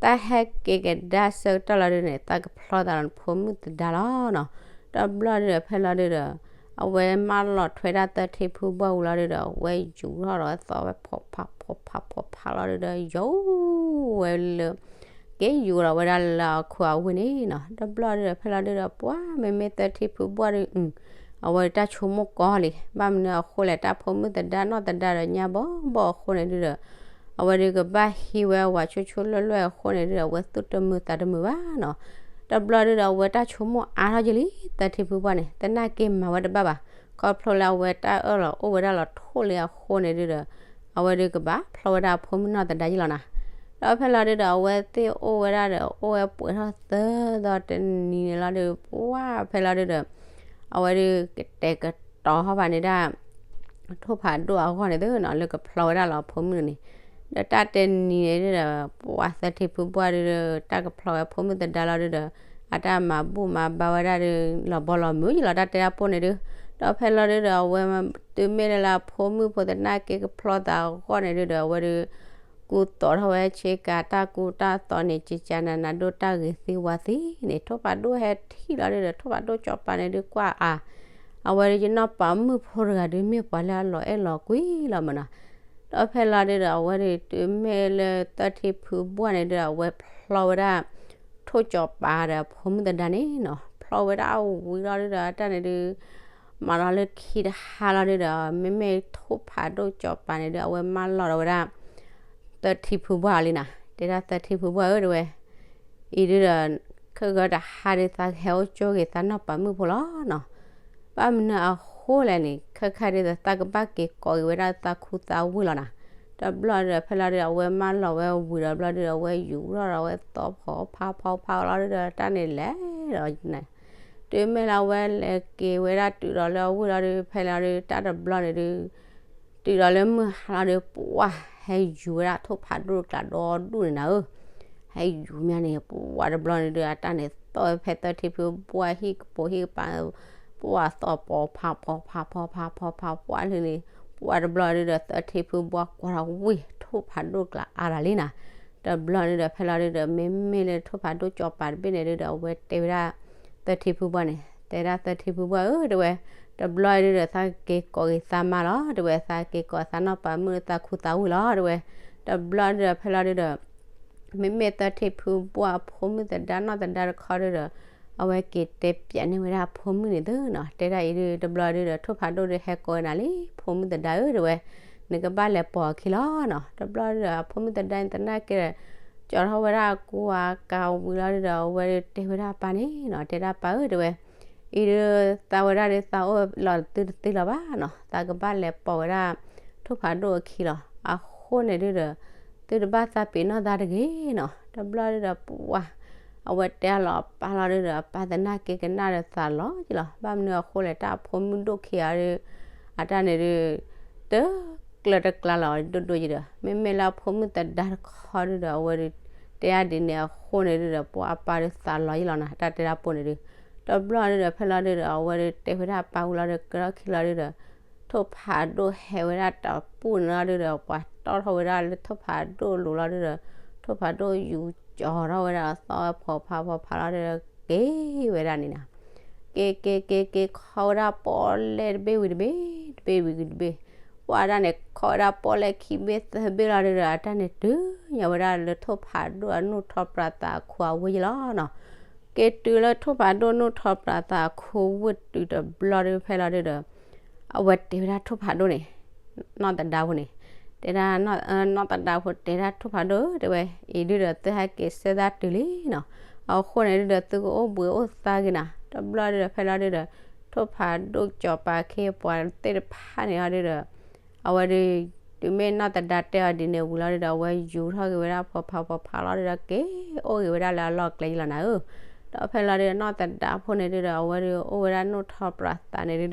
သးဟဲက့ၤကဒါဆၢကတီၢ်လီၤဒုန့ၣ် သးကဖျီသးလီၤနဖိမုၣ်သဒါလီၤနီၤ. တဘျီဒုဒီး ဖဲလီၤဒုဒီး အဝဲမၢလီၤထွဲဒၣ်သၢထံဖုဘှၢ်ဝံၤလီၤဒုဒီး အဝဲယူၤထီၣ်ဒီးသီဝဲ ဖိးဖးဖိးဖးဖိးဖးလီၤဒုဒီး ယူၤဝဲလၢ က့ၤယူၤလီၤဝဲဒၣ်လၢအခိၣ်အဝ့ၢ်န့ၣ်နီၤ. တဘျီဒုဒီး ဖဲလီၤဒုဒီး ပှၤမ့မ့ၢ်သၢထံဖုဘှၢ်ဒု အဝဲတၢ်ဆိကမိၣ်ကီလံ, ဘၣ်မနုၤအဃိလဲၣ် တၢ်ဖိမုၣ်သဒါနီၢ်သဒါဒီးညါဘီဘီအဃိန့ၣ်ဒုဒီး အဝဲဒုကဘၣ်ဟံးဝဲဝၤဆိဆိလၢလွဲၢ်အဃိန့ၣ်ဒုဒီး အဝဲသူၣ်တမုာ်သးတမုာ်ဘၣ်နီၤ. တဘျီဒုဒီး အဝဲတၢ်ဆိကမိၣ်အါထီၣ်က့ၤလံ သၢထံဖုဘှၢ်န့ၣ် သနာ်က့မၤဝဲတဘၣ်ဘၣ်. ခီဖျိလၢအဝဲတၢ်အၢၣ်လီၤအိၣ်ဝဲဒၣ်လီၤထိၣ်လံအဃိန့ၣ်ဒုဒီး အဝဲဒုကဘၣ်ဖျီဝဲဒၣ်အဖိမုၣ်နီၢ်သဒါယ့လီၤနၤ. ဒီးဖဲလီၤဒုဒီး အဝဲသ့ၣ်အိၣ်ဝဲဒၣ်ဒီး အိၣ်ဝဲပှဲၤထီၣ်သၢသီတနံၤန့ၣ်လီၤဒု ပှၤဖဲလီၤဒုဒီး အဝဲဒုကတဲာ်ကတီၤဟီၣ်ဘၣ်န့ၣ်ဒၣ် ထိၣ်ဖးဒိၣ်အဂီၢ်န့ၣ်သုနီၤ လၢကဖျီဝဲဒၣ်လီၤအဖိမုၣ်န့ၣ်. ဒီးတၢ်တနံၤန့ၣ်ဒုဒီး ပှၤသၢထံဖုဘှၢ်ဒုဒီး တၢ်ကဖျီဝဲဖိမုၣ်သဒါလီၤဒုဒီး အတၢ်မၤဘူၣ်မၤဘါဝဲဒၣ်ဒု လီၤဘီလီၤမုၢ်ယလီၤ တၢ်တဲတၢ်ပိၢ်န့ၣ်ဒု. ဒီးဖဲလီၤဒုဒီး အဝဲတုၤမ့ၢ်လၢလၢအဖိမုၣ်ဖိသနာ်က့ကဖျီသးအဂီၢ်န့ၣ်ဒုဒီး အဝဲဒု ကူသိးထီၣ်ဝဲဆ့ကၤတၢ်ကူတၢ်သိးန့ၣ် ကကနနဒိၣ်တၢ်ဂ့ၤသ့ဝါသ့န့ၣ် ထိၣ်ဖးဒိၣ်ဟဲထံၣ်လီၤဒုဒီး ထိၣ်ဖးဒိၣ်ကၠီၤပၤန့ၣ်ဒုကွၢ်အါ အဝဲဒုယနီၢ်ပၤမုၣ်ဖိတဂၤဒုမ့ၢ်ပှၤလၢအလီၤအဲၣ်လီၤကွံလီၤမၢ်နီၤ. ဒီးဖဲလီၤဒုဒီး အဝဲဒုတုၤမ့ၢ်လၢသၢထံဖုဘှၢ်န့ၣ်ဒုဒီး အဝဲဖျီဝဲဒၣ် ထိၣ်ကၠီၤပၤဒီးအဖိမုၣ်သဒါန့ၣ်နီၤ ဖျီဝဲဒၣ်ဝံၤလီၤဒုဒီး အတၢ်န့ၣ်ဒု မၤလီၤလၢခံတဟါလီၤဒုဒီး မ့မ့ၢ်ထိၣ်ဖးဒိၣ်ကၠီၤပၤန့ၣ်ဒု အဝဲမၢလီၤဒီးဝဲဒၣ် သၢထံဖုဘှၢ်လံနၤ တဲဒၣ်သၢထံဖုဘှၢ်ဧၢ တဲဝဲ အံၤဒုဒီး ခဲဂၢၢ်တဟါဒု သးကဟဲအိၣ်ကၠိဂ့ၤသးနီၢ်ပၤမုၣ်ဖိလီၤနီၤ. ဘၣ်မနုၤအဃိလဲၣ်န့ၣ် ခဲခါဒုဒီး သးကဘၣ်က့ၤကိးက့ၤဝဲဒၣ်သးခူသးဝ့ၢ်လီၤနၤ. တဘျီဒုဒီး ဖဲလီၤဒုဒီး အဝဲမၢလီၤဝဲဝံၤဒီးဘျီဒုဒီး အဝဲယူၤထီၣ်ဒီးအဝဲသီဖီဖးဖီဖးလီၤဒုဒီး တၢ်န့ၣ်လဲၤဒီး တုၤမ့ၢ်လၢအဝဲလဲၤက့ၤဝဲဒၣ်တုၤဒီးလၢအဝ့ၢ်လီၤဒု ဖဲလီၤဒု တၢ်တဘျီန့ၣ်ဒု တုၤဒီးလၢမုၢ်ဟါလီၤဒု ပှၤဟဲယူၤဝဲဒၣ်ထိၣ်ဖးဒိၣ်ကျးဒီဒူၣ်န့ၣ်နၤဧၢ. ဟဲယူၤမးန့ၣ် ပှၤတဘျီန့ၣ်ဒု အတၢ်န့ၣ်သီၣ်ဝဲဖဲသၢထံဖုဘှၢ်ဟံၣ်ကပိာ်ဟံၣ်ကပၤ ပှၤသီၣ်ဖီဖးဖီဖးဖီဖးဖီဖး ပှၤလၢန့ၣ် ပှၤတဘျီဒုဒီး သၢထံဖုဘှၢ်ကွၢ်ထီၣ်ဝံၤ ထိၣ်ဖးဒိၣ်ကျးအါတၢ်လံနၤ. တဘျီဒုဒီး ဖဲလီၤဒုဒီး မ့မ့ၢ်လၢထိၣ်ဖးဒိၣ်ကၠီၤပၤတဘ့ၣ်န့ၣ်ဒုဒီး အဝဲတဲဝဲဒၣ် သၢထံဖုဘှၢ်န့ၣ် တဲဒၣ်သၢထံဖုဘှၢ်ဧၢ တဲဝဲ, တဘျီဒုဒီး သးက့ၤကိးက့ၤသးမါလီၤ တဲဝဲ, သးက့ၤကိးသးနီၢ်ပၤမုၣ်လၢသးခူသးဝ့ၢ်လီၤ တဲဝဲ. တဘျီဒုဒီး ဖဲလီၤဒုဒီး မ့မ့ၢ်သၢထံဖုဘှၢ်အဖိမုၣ်သဒါနီၢ်သဒါတခီဒုဒီး အဝဲက့ၤတဲပျးန့ၢ်ဝဲဒၣ်အဖိမုၣ်န့ၣ်သုနီၤ, တဲဒၣ်အံၤဒု တဘျီဒုဒီး ထိၣ်ဖးဒိၣ်ဒုဟဲကိးဝဲနၤလံ ဖိမုၣ်သဒါဧၢ တဲဝဲ, နကဘၣ်လဲၤပိာ်အခံလီၤနီၤ. တဘျီဒုဒီး အဖိမုၣ်သဒါန့ၣ်သနာ်က့ဒီး ကၠီထီၣ်ဝဲဒၣ်အကူအကၤဝံၤလီၤဒုဒီး အဝဲဒုတဲဝဲဒၣ်အပၢ်န့ၣ်နီၤ, တဲဒၣ်ပၢ်ဧၢ တဲဝဲ အံၤဒု သးဝဲဒၣ်ဒု သးအိၣ်လီၤသုတသ့လၢၤဘၣ်နီၤ, သးကဘၣ်လဲၤပိာ်ဝဲဒၣ် ထိၣ်ဖးဒိၣ်အခံလီၤ. အဃိန့ၣ်ဒုဒီး သုတဘၣ်သးပ့ၤနီၣ်သးတဂ့ၤနီၤ. တဘျီဒုဒီး ပှၤ အဝဲတဲအလီၤအပၢ်လီၤဒုဒီး အပၢ်သနာ်က့ကနၣ်ဒီးသးလီၤက့လီၤ. ဘၣ်မနုၤအဃိလဲၣ် တၢ်အဖိမုၣ်ဒိၣ်ခံဂၤဒု အတၢ်န့ၣ်ဒု တကျၢၤတကျါလီၤဒိၣ်ဒိၣ်ယံၤဒီး မ့မ့ၢ်လၢအဖိမုၣ်သဒါတခီဒုဒီး အဝဲဒုး တဲဒၣ်ဒ်န့ၣ်အဃိန့ၣ်ဒုဒီး ပှၤအပၢ်ဒုးသးလီၤယံၤလီၤနၤ တၢ်တဲဒၣ်ပိၢ်န့ၣ်ဒုး တဘျီဒုဒီး ဖဲလီၤဒုဒီး အဝဲဒုးတဲဝဲဒၣ်အပၢ်ဝံၤလီၤဒီး ကဒီးခံလီၤဒုဒီး ထိၣ်ဖးဒိၣ်ဟဲဝဲဒၣ်တပူၣ်န့ၣ်လီၤဒုဒီး ပှၤတီၣ်ထီၣ်ဝဲဒၣ်လၢထိၣ်ဖးဒိၣ်လိၤလီၤဒုဒီး ထိၣ်ဖးဒိၣ်ယူၤကၠီၤထီၣ်ဝဲဒၣ်အသီဝဲဖီဖးဖီဖးလီၤဒုဒီး က့ၤဝဲဒၣ်န့ၣ်နၤ က့ၤက့ၤက့ၤက့ၤခီဝဲဒၣ်ပီၣ်လဲၣ်တဘ့ၣ်ဝံၤတဘ့ၣ် တဘ့ၣ်ဝံၤတဘ့ၣ် ပှၤတၢ်န့ၣ် ခီဝဲဒၣ်ပီၣ်လဲၣ်ခံဘ့ၣ်သၢဘ့ၣ်လီၤဒုဒီး အတၢ်န့ၣ်တုၤညီဝဲဒၣ်လၢထိၣ်ဖးဒိၣ်အနူၢ်ထီပြးသးအခိၣ်အဝ့ၢ်ယံၤလီၤနီၤ. က့ၤတုၤလၢထိၣ်ဖးဒိၣ်နူၢ်ထီပြးသးအခိၣ်ဝ့ၢ်တုၤတဘျီဒု ဖဲလီၤဒုဒီး အဝဲတဲဝဲဒၣ်ထိၣ်ဖးဒိၣ်န့ၣ် နီၢ်သဒါဖိန့ၣ် တဲဒၣ် နီၢ်သဒါဖိတဲဒၣ်ထိၣ်ဖးဒိၣ်ဧၢ တဲဝဲ အံၤဒုဒီး သုဟဲက့ၤဆှၢသးတုၤလံနီၤ. အဃိန့ၣ်ဒုဒီး သုကအိၣ်ဘှံးအိၣ်သါဂ့ၤနၤ တဘျီဒုဒီး ဖဲလီၤဒုဒီး ထိၣ်ဖးဒိၣ်ကၠီၤပာ်ခ့ပှၤသ့ၣ်တဖၣ်န့ၣ်အီၤဒုဒီး အဝဲဒုး တုၤမ့ၢ်နီၢ်သဒါတဲအီၤဒ်န့ၣ်ဝံၤလီၤဒုဒီး အဝဲယူၤထီၣ်က့ၤဝဲဒၣ်ဖီဖးဖီဖးလီၤဒုဒီး က့ၤအိၣ်ဂ့ၤဝဲဒၣ်လၢအလီၢ်ကျဲယံၤလီၤနၤဧၢ. ဒီးဖဲလီၤဒုဒီး နီၢ်သဒါဖိန့ၣ်ဒုဒီး အဝဲဒုးအိၣ်ဝဲဒၣ်နူၢ်ထီပြးသးန့ၣ်ဒုဒီး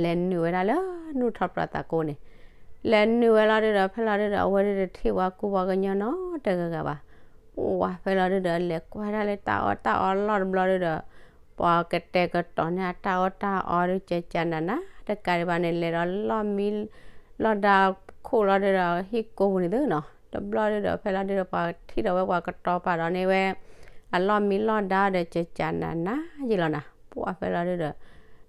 လဲၤနုာ်ဝဲဒၣ်လၢနူၢ်ထီပြးသးကိးန့ၣ် လဲၤနုာ်ဝဲလီၤဒုဒီး ဖဲလီၤဒုဒီး အဝဲဒုဒီးထံၣ်ပှၤကူပှၤကညီနီတဂၤဂၤဘၣ်. ပှၤဖဲလီၤဒုဒီး လဲၤကွၢ်ဒၣ်လၢတၢ်အီၣ်တၢ်အီလီၢ်တဘျီဒုဒီး ပှၤကတဲာ်ကတီၤန့ၢ်အတၢ်အီၣ်တၢ်အီဒု ကကနးနး တကးဒံးဘၣ်န့ၣ် လဲၤဒီးလီၢ်မံလီၢ်ဒါခိၣ်လီၤဒုဒီး ဟံၣ်ကိၢ်ပူၤန့ၣ်သုနီၤ. တဘျီဒုဒီး ဖဲလီၤဒုဒီး ပှၤထံၣ်ဒီးဝဲပှၤကတီၤပာ်ဒီးန့ၢ်ဝဲ အလီၢ်မံလီၢ်ဒါဒီး ကကနးနးယံၤလီၤနၤ. ပှၤဖဲလီၤဒုဒီး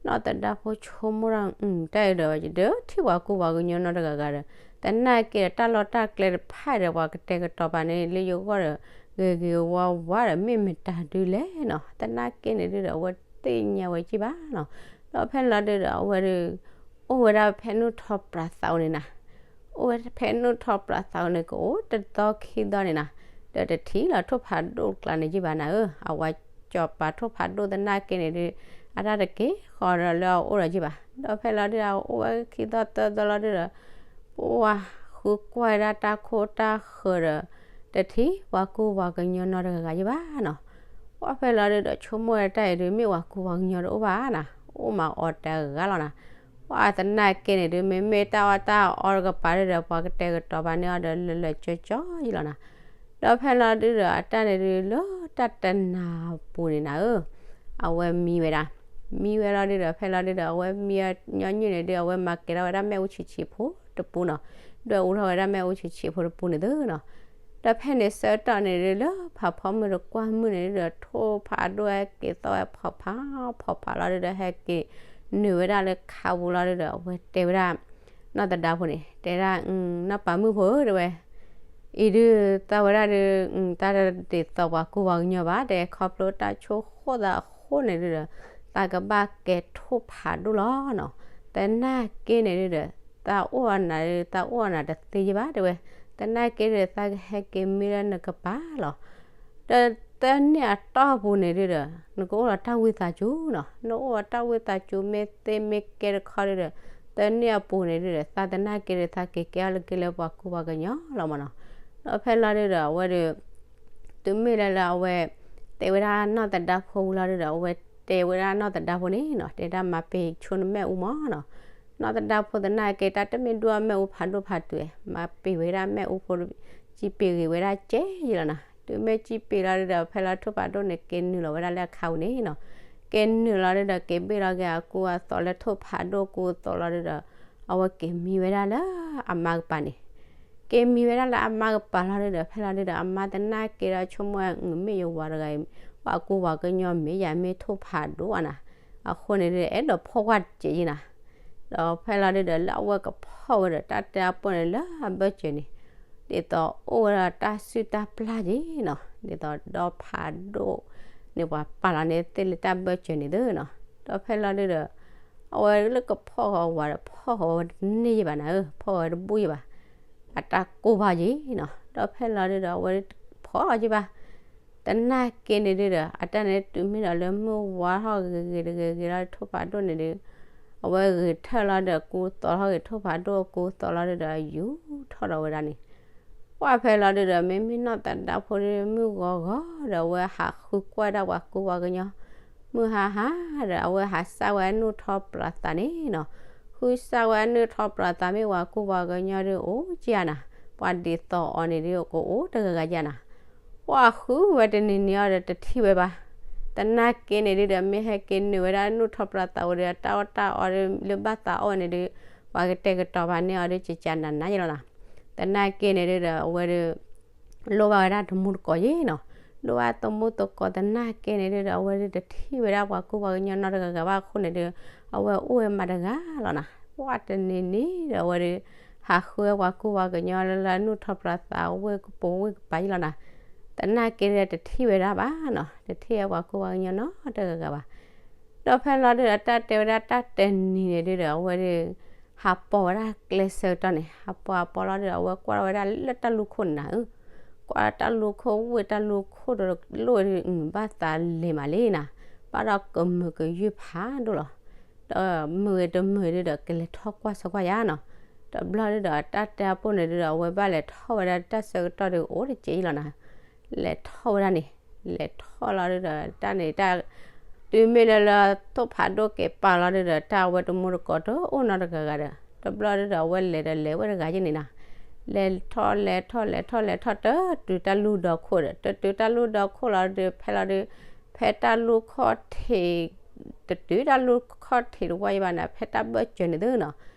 နီၢ်သဒါဖိဆိကမိၣ်ဒီး တၢ်အံၤဒီး ယဒုးထံၣ်ပှၤကူပှၤကညီနီတဂၤဂၤဒီး သနာ်က့ဒီး တၢ်လီၢ်တၢ်ကျဲတဖၣ်ဒီး ပှၤကတဲာ်ကတီၤပာ်န့ၢ်လၢယဂီၢ်ဒီး ဂ့ၤဂ့ၤဝါဝါဒီး မ့ၢ်မတၤဒုလဲၣ်နီၤ. သနာ်က့န့ၣ်ဒုဒီး အဝဲသ့ၣ်ညါဝဲကံၢ်ဘၣ်နီၤ. ဒီးဖဲလီၤဒုဒီး အဝဲဒုး အိၣ်ဝဲဒၣ်ဖဲနူၢ်ထီပြးသးအိၣ်န့ၣ်နၤ အိၣ်ဝဲဖဲနူၢ်ထီပြးသးအိၣ်န့ၣ် ကအိၣ်တသီခံသီန့ၣ်နၤ, ဒီးတထံၣ်လီၤထိၣ်ဖးဒိၣ်ကျါန့ၣ်ယံၢ်ဘၣ်နၤဧၢ, အဝဲကၠီၤပၤထိၣ်ဖးဒိၣ်သနာ်က့န့ၣ်ဒုး အတၢ်တက့ၤဃီဒီးလၢအအိၣ်ဒီးယံၢ်ဘၣ်. ဒီးဖဲလီၤဒုဒီး အအိၣ်ဝဲခံသီသၢသီလီၤဒုဒီး ပှၤဃုကွၢ်ဝဲဒၣ်တၢ်ခိၣ်တၢ်ဃၢၤဒီး တထံၣ်ပှၤကူပှၤကညီနီတဂၤဂၤယံၢ်ဘၣ်နီၤ. ပှၤဖဲလီၤဒုဒီး ဆိကမိၣ်ဝဲတၢ်အံၤဒုး မ့ၢ်ပှၤကူပှၤကညီတအိၣ်ဘၣ်နၤ, အိၣ်မးအီၤတဂၤလီၤနၤ. ပှၤသနာ်က့န့ၣ်ဒုး မ့မ့ၢ်တၢ်အီၣ်တၢ်အီတကပၤဒုဒီး ပှၤကတဲာ်ကတီၤပာ်န့ၢ်အီၤဒီး လၢာ်လၢာ်ကၠီကၠီယံၢ်လီၤနၤ. ဒီးဖဲလီၤဒုဒီး အတၢ်န့ၣ်ဒုး လၢတၢ်တနၤပူၤန့ၣ်နၤဧၢ, အဝဲမံဝဲဒၣ်, မံဝဲလီၤဒုဒီး ဖဲလီၤဒုဒီး အဝဲမံညီနုၢ်န့ၣ်ဒုး အဝဲမၤကဲၤထီၣ်ဝဲဒၣ်မ့ၣ်အူဆံးဆံးဖိတပူနီၤ, ဒွဲၣ်အူထီၣ်ဝဲဒၣ်မ့ၣ်အူဆံးဆံးဖိတပူန့ၣ်သုနီၤ. ဒီးဖဲန့ၣ်ဆၢကတီၢ်န့ၣ်ဒုး လၢဖးဖီမုၢ်တကွၢ်မုၢ်န့ၣ်ဒုဒီး ထိၣ်ဖးဒိၣ်ဟဲက့ၤသီၣ်ဝဲဖီၣ်ဖးဖီၣ်ဖးလီၤဒုဒီး ဟဲက့ၤနုာ်ဝဲဒၣ်လၢခါပူၤလီၤဒုဒီး အဝဲတဲဝဲဒၣ် နီၢ်သဒါဖိန့ၣ် တဲဒၣ် နီၢ်ပၤမုၣ်ဖိဧၢ တဲဝဲ အံၤဒုး သးဝဲဒၣ်ဒုး တၢ်တဒ်သိးပှၤကူပှၤကညီဘၣ် တဲ ခီဖျိတၢ်ဆိၣ်ဃိၣ်သးအဃိန့ၣ်ဒုဒီး သးကဘၣ်ကဲထိၣ်ဖးဒိၣ်လီၤနီၤ. သနာ်က့န့ၣ်ဒုဒီး သးအိၣ်အနၤဒုး သးအိၣ်အနၤတသ့ယံၢ်ဘၣ် တဲဝဲ. သနာ်က့ဒုး သးကဟဲက့ၤမံလၢနကပၤလီၤ. ဒီးသၢနံၣ်အတီၢ်ပူၤန့ၣ်ဒုဒီး နကအိၣ်ဒီးတၢ်ဝံသးစူၤနီၤ, နအိၣ်ဒီးတၢ်ဝံသးစူၤ မ့ၢ်သ့မ့ၢ်ကဲတခီဒုဒီး သၢနံၣ်အပူၤန့ၣ်ဒုဒီး သးသနာ်က့ဒုး သးက့ၤကဲထီၣ်လၢက့ၤလၢပှၤကူပှၤကညီလီၤမးနီၤ. ဒီးဖဲလီၤဒုဒီး အဝဲဒုး တုၤမ့ၢ်လၢလၢအဝဲ တဲဝဲဒၣ်နီၢ်သဒါဖိဝံၤလီၤဒုဒီး အဝဲတဲဝဲဒၣ်နီၢ်သဒါဖိန့ၣ်နီၤ, တဲဒၣ်မၤပ့ၤဆိနမ့ၣ်အူမးနီၤ. နီၢ်သဒါဖိသနာ်က့ တၢ်တမ့ၢ်ဒိၣ်အမ့ၣ်အူဖးဒိၣ်ဖးတုၤ မၤပ့ၤဝဲဒၣ်မ့ၣ်အူဖိ စံးပ့ၤဂ့ၤဝဲဒၣ်ကဲယံၢ်လီၤနၤ. တုၤမ့ၢ်စံးပ့ၤလီၤဒုဒီး ဖဲလီၤထိၣ်ဖးဒိၣ်န့ၣ် က့ၤနုာ်လီၤဝဲဒၣ်လၢအခါပူၤန့ၣ်နီၤ. က့ၤနုာ်လီၤဒုဒီး က့ၤဘ့ၣ်လီၤက့ၤအကူအသိးလၢထိၣ်ဖးဒိၣ်ကူအသိးလီၤဒုဒီး အဝဲက့ၤမံဝဲဒၣ်လၢအမါကပၤန့ၣ် က့ၤမံဝဲဒၣ်လၢအမါကပၤလီၤဒုဒီး ဖဲလီၤဒုဒီး အမါသနာ်က့ဒီး ဆိကမိၣ်ဝဲ မ့ၢ်ယဝၤတဂၤအံၤ ပှၤကူပှၤကညီမ့ၢ်ယၤ မ့ၢ်ထိၣ်ဖးဒိၣ်အနၤ, အဃိန့ၣ်ဒုဒီး အဲၣ်ဒိးဖီၣ်ကွၢ်တစဲးယံၢ်နၤ. ဒီးဖဲလီၤဒုဒီး လၢအဝဲကဖီၣ်ဝဲဒီး တၢ်တဲအပီၢ်န့ၣ် လၢအဘၢၣ်စၢၤန့ၣ် ဒ်သိးအိၣ်ဝဲဒီးတၢ်စုၣ်တၢ်ပျၢ်က့ၤနီၤ, ဒ်သိးဒီဖးဒိၣ်န့ၣ် ပှၤပာ်လီၤန့ၢ်သ့ၣ်လၢတၢ်ဘၢၣ်စၢၤန့ၣ်သုနီၤ. ဒီးဖဲလီၤဒုဒီး အဝဲလၢကဖီၣ်ဃီၤဝၤဒီး ဖီၣ်ဃီၤဝဲတန့ၢ်ယံၢ်ဘၣ်နၤဧၢ, ဖီၣ်ဃီၤဝဲတဘူၣ်ယံၢ်ဘၣ်, အတၢ်ကိၢ်ဘၣ်က့ၤနီၤ. ဒီးဖဲလီၤဒုဒီး အဝဲဖီၣ်လီၤက့ၤဘၣ် သနာ်က့န့ၣ်ဒုဒီး အတၢ်န့ၣ်တုၤမ့ၢ်ဒီးလၢ မုၢ်ဝါထီၣ်ဂ့ၤဂ့ၤတဂ့ၤဂ့ၤလီၤ ထိၣ်ဖးဒိၣ်န့ၣ်ဒုး အဝဲဂ့ၤထၢၣ်လီၤဒီး ကူသိးထီၣ်ဂ့ၤ ထိၣ်ဖးဒိၣ်ကူသိးလီၤဒုဒီး ယူၤထီၣ်ဒီးဝဲဒၣ်န့ၣ် ပှၢ်ဖဲလီၤဒုဒီး မ့မ့ၢ်နီၢ်သဒါဖိဒု မုၢ်ဂီၤဂီၤဒီး အဝဲဟးဃုကွၢ်ဒၣ်ပှၤကူပှၤကညီ မုၢ်ဟါဟါဒီး အဝဲဟးစၢ်ဝဲနူၢ်ထီၣ်ပြးသးန့ၣ်နီၤ. ဃုစၢ်ဝဲအနုာ်ထီၣ်ပြးသးမ့ၢ်ပှၤကူပှၤကညီဒုးအိၣ်ကယၤနၤ, ပှၤဒ်သိးအီၤန့ၣ်ဒုးကအိၣ်တဂၤဂၤယၤနၤ, ပှၤဃုဝဲတနံၤနံၤအီၤဒီးတထံၣ်ဝဲဘၣ်. သနာ်က့န့ၣ်ဒုးဒီး မ့ၢ်ဟဲက့ၤနုာ်ဝဲဒၣ်နုာ်ထီၣ်ပြးသးဝဲဒီး တၢ်အီၣ်တၢ်အီဒုးလၢဘၣ်သးအီၣ်ဝဲန့ၣ်ဒုး ပှၤကတဲာ်ကတီၤဘၣ်န့ၢ်အီၤဒုး ကကးနးနးယလီၤနၤ. သနာ်က့န့ၣ်ဒုးဒီး အဝဲဒုး လိၣ်ဘၣ်ဝဲဒၣ်တမူတကိးယဲနီၤ, လိၣ်ဘၣ်တမူတကိးသနာ်က့န့ၣ်ဒုးဒီး အဝဲဒုးတထံၣ်ဝဲဒၣ်ပှၤကူပှၤကညီနီတဂၤဂၤဘၣ်အဃိန့ၣ်ဒုး အဝဲအိၣ်ဝဲမးတဂၤလီၤနၤ. ပှၤတနံၤနံၤဒီးအဝဲဒုး ဟးဃုဝဲပှၤကူပှၤကညီလၢလၢနုာ်ထီၣ်ပြးသးဝ့ၢ်ကပိာ်ဝ့ၢ်ကပၤယလီၤနၤ. သနာ်က့ဒီးတထံၣ်ဝဲဒၣ်ဘၣ်နီၤ, တထံၣ်ဝဲပှၤကူပှၤကညီနီတဂၤဂၤဘၣ်. ဒီးဖဲလီၤဒုးဒီး တၢ်တဲဝဲဒၣ်တၢ်တနံၤန့ၣ်ဒုးဒီး အဝဲဒုး ဟးပိာ်ဝဲဒၣ်ကျဲဆၢကတီၢ်န့ၣ်, ဟးပိာ်ဟးပိာ်လီၤဒုးဒီး အဝဲကွၢ်ထီၣ်ဝဲဒၣ်လၢတၢ်လူခိၣ်န့ၣ်နၤဧၢ, ကွၢ်တၢ်လူခိၣ်ဝ့ၢ်တၢ်လူခိၣ်ဒီးလိၣ်ဝဲဒုး ဘၣ်သးလဲၤမးလံနၤ, ဘၣ်ဒီးကမုာ်ကယုၢ်ဖးဒိၣ်လီၤ. ဒီးမုာ်ဂ့ၤတမုာ်ဒုးဒီး ကလဲၤထီၣ်ကွၢ်ဆၢကွၢ်ယၤနီၤ. တဘျီဒုးဒီး တၢ်တဲအပိၢ်န့ၣ်ဒုးဒီး အဝဲဘၣ်လဲၤထီၣ်ဝဲဒၣ်တၢ်ဆၢကတီၢ်ဒုးအိၣ်တက့ၢ်ယလီၤနၤ. လဲၤထီၣ်ဝဲဒၣ်န့ၣ်, လဲၤထီၣ်လီၤဒုးဒီး တၢ်န့ၣ်တၢ် တုၤမ့ၢ်လၢလၢထိၣ်ဖးဒိၣ်က့ၤပာ်လီၤဒုးဒီး တၢ်အဝဲတမူတကိးတအိၣ်နီတဂၤဂၤဒီး တဘျီဒုးဒီး အဝဲလဲၤဒီးလဲၤဝဲတဂၤယဲန့ၣ်နၤ. လဲၤထီၣ်လဲၤထီၣ်လဲၤထီၣ်လဲၤထီၣ် တတုၤတၢ်လူၢ်ဒီခိၣ်ဒီး တတုၤတၢ်လူၢ်ဒီခိၣ်လီၤဒုး ဖဲလီၤဒုး ဖဲတၢ်လူၢ်ခီၣ်ထံး တတုၤတၢ်လူၢ်ခီၣ်ထံးတဝီယဘၣ်နၤ ဖဲတၢ်ဘၢၣ်စၢၤန့ၣ်သုနီၤ.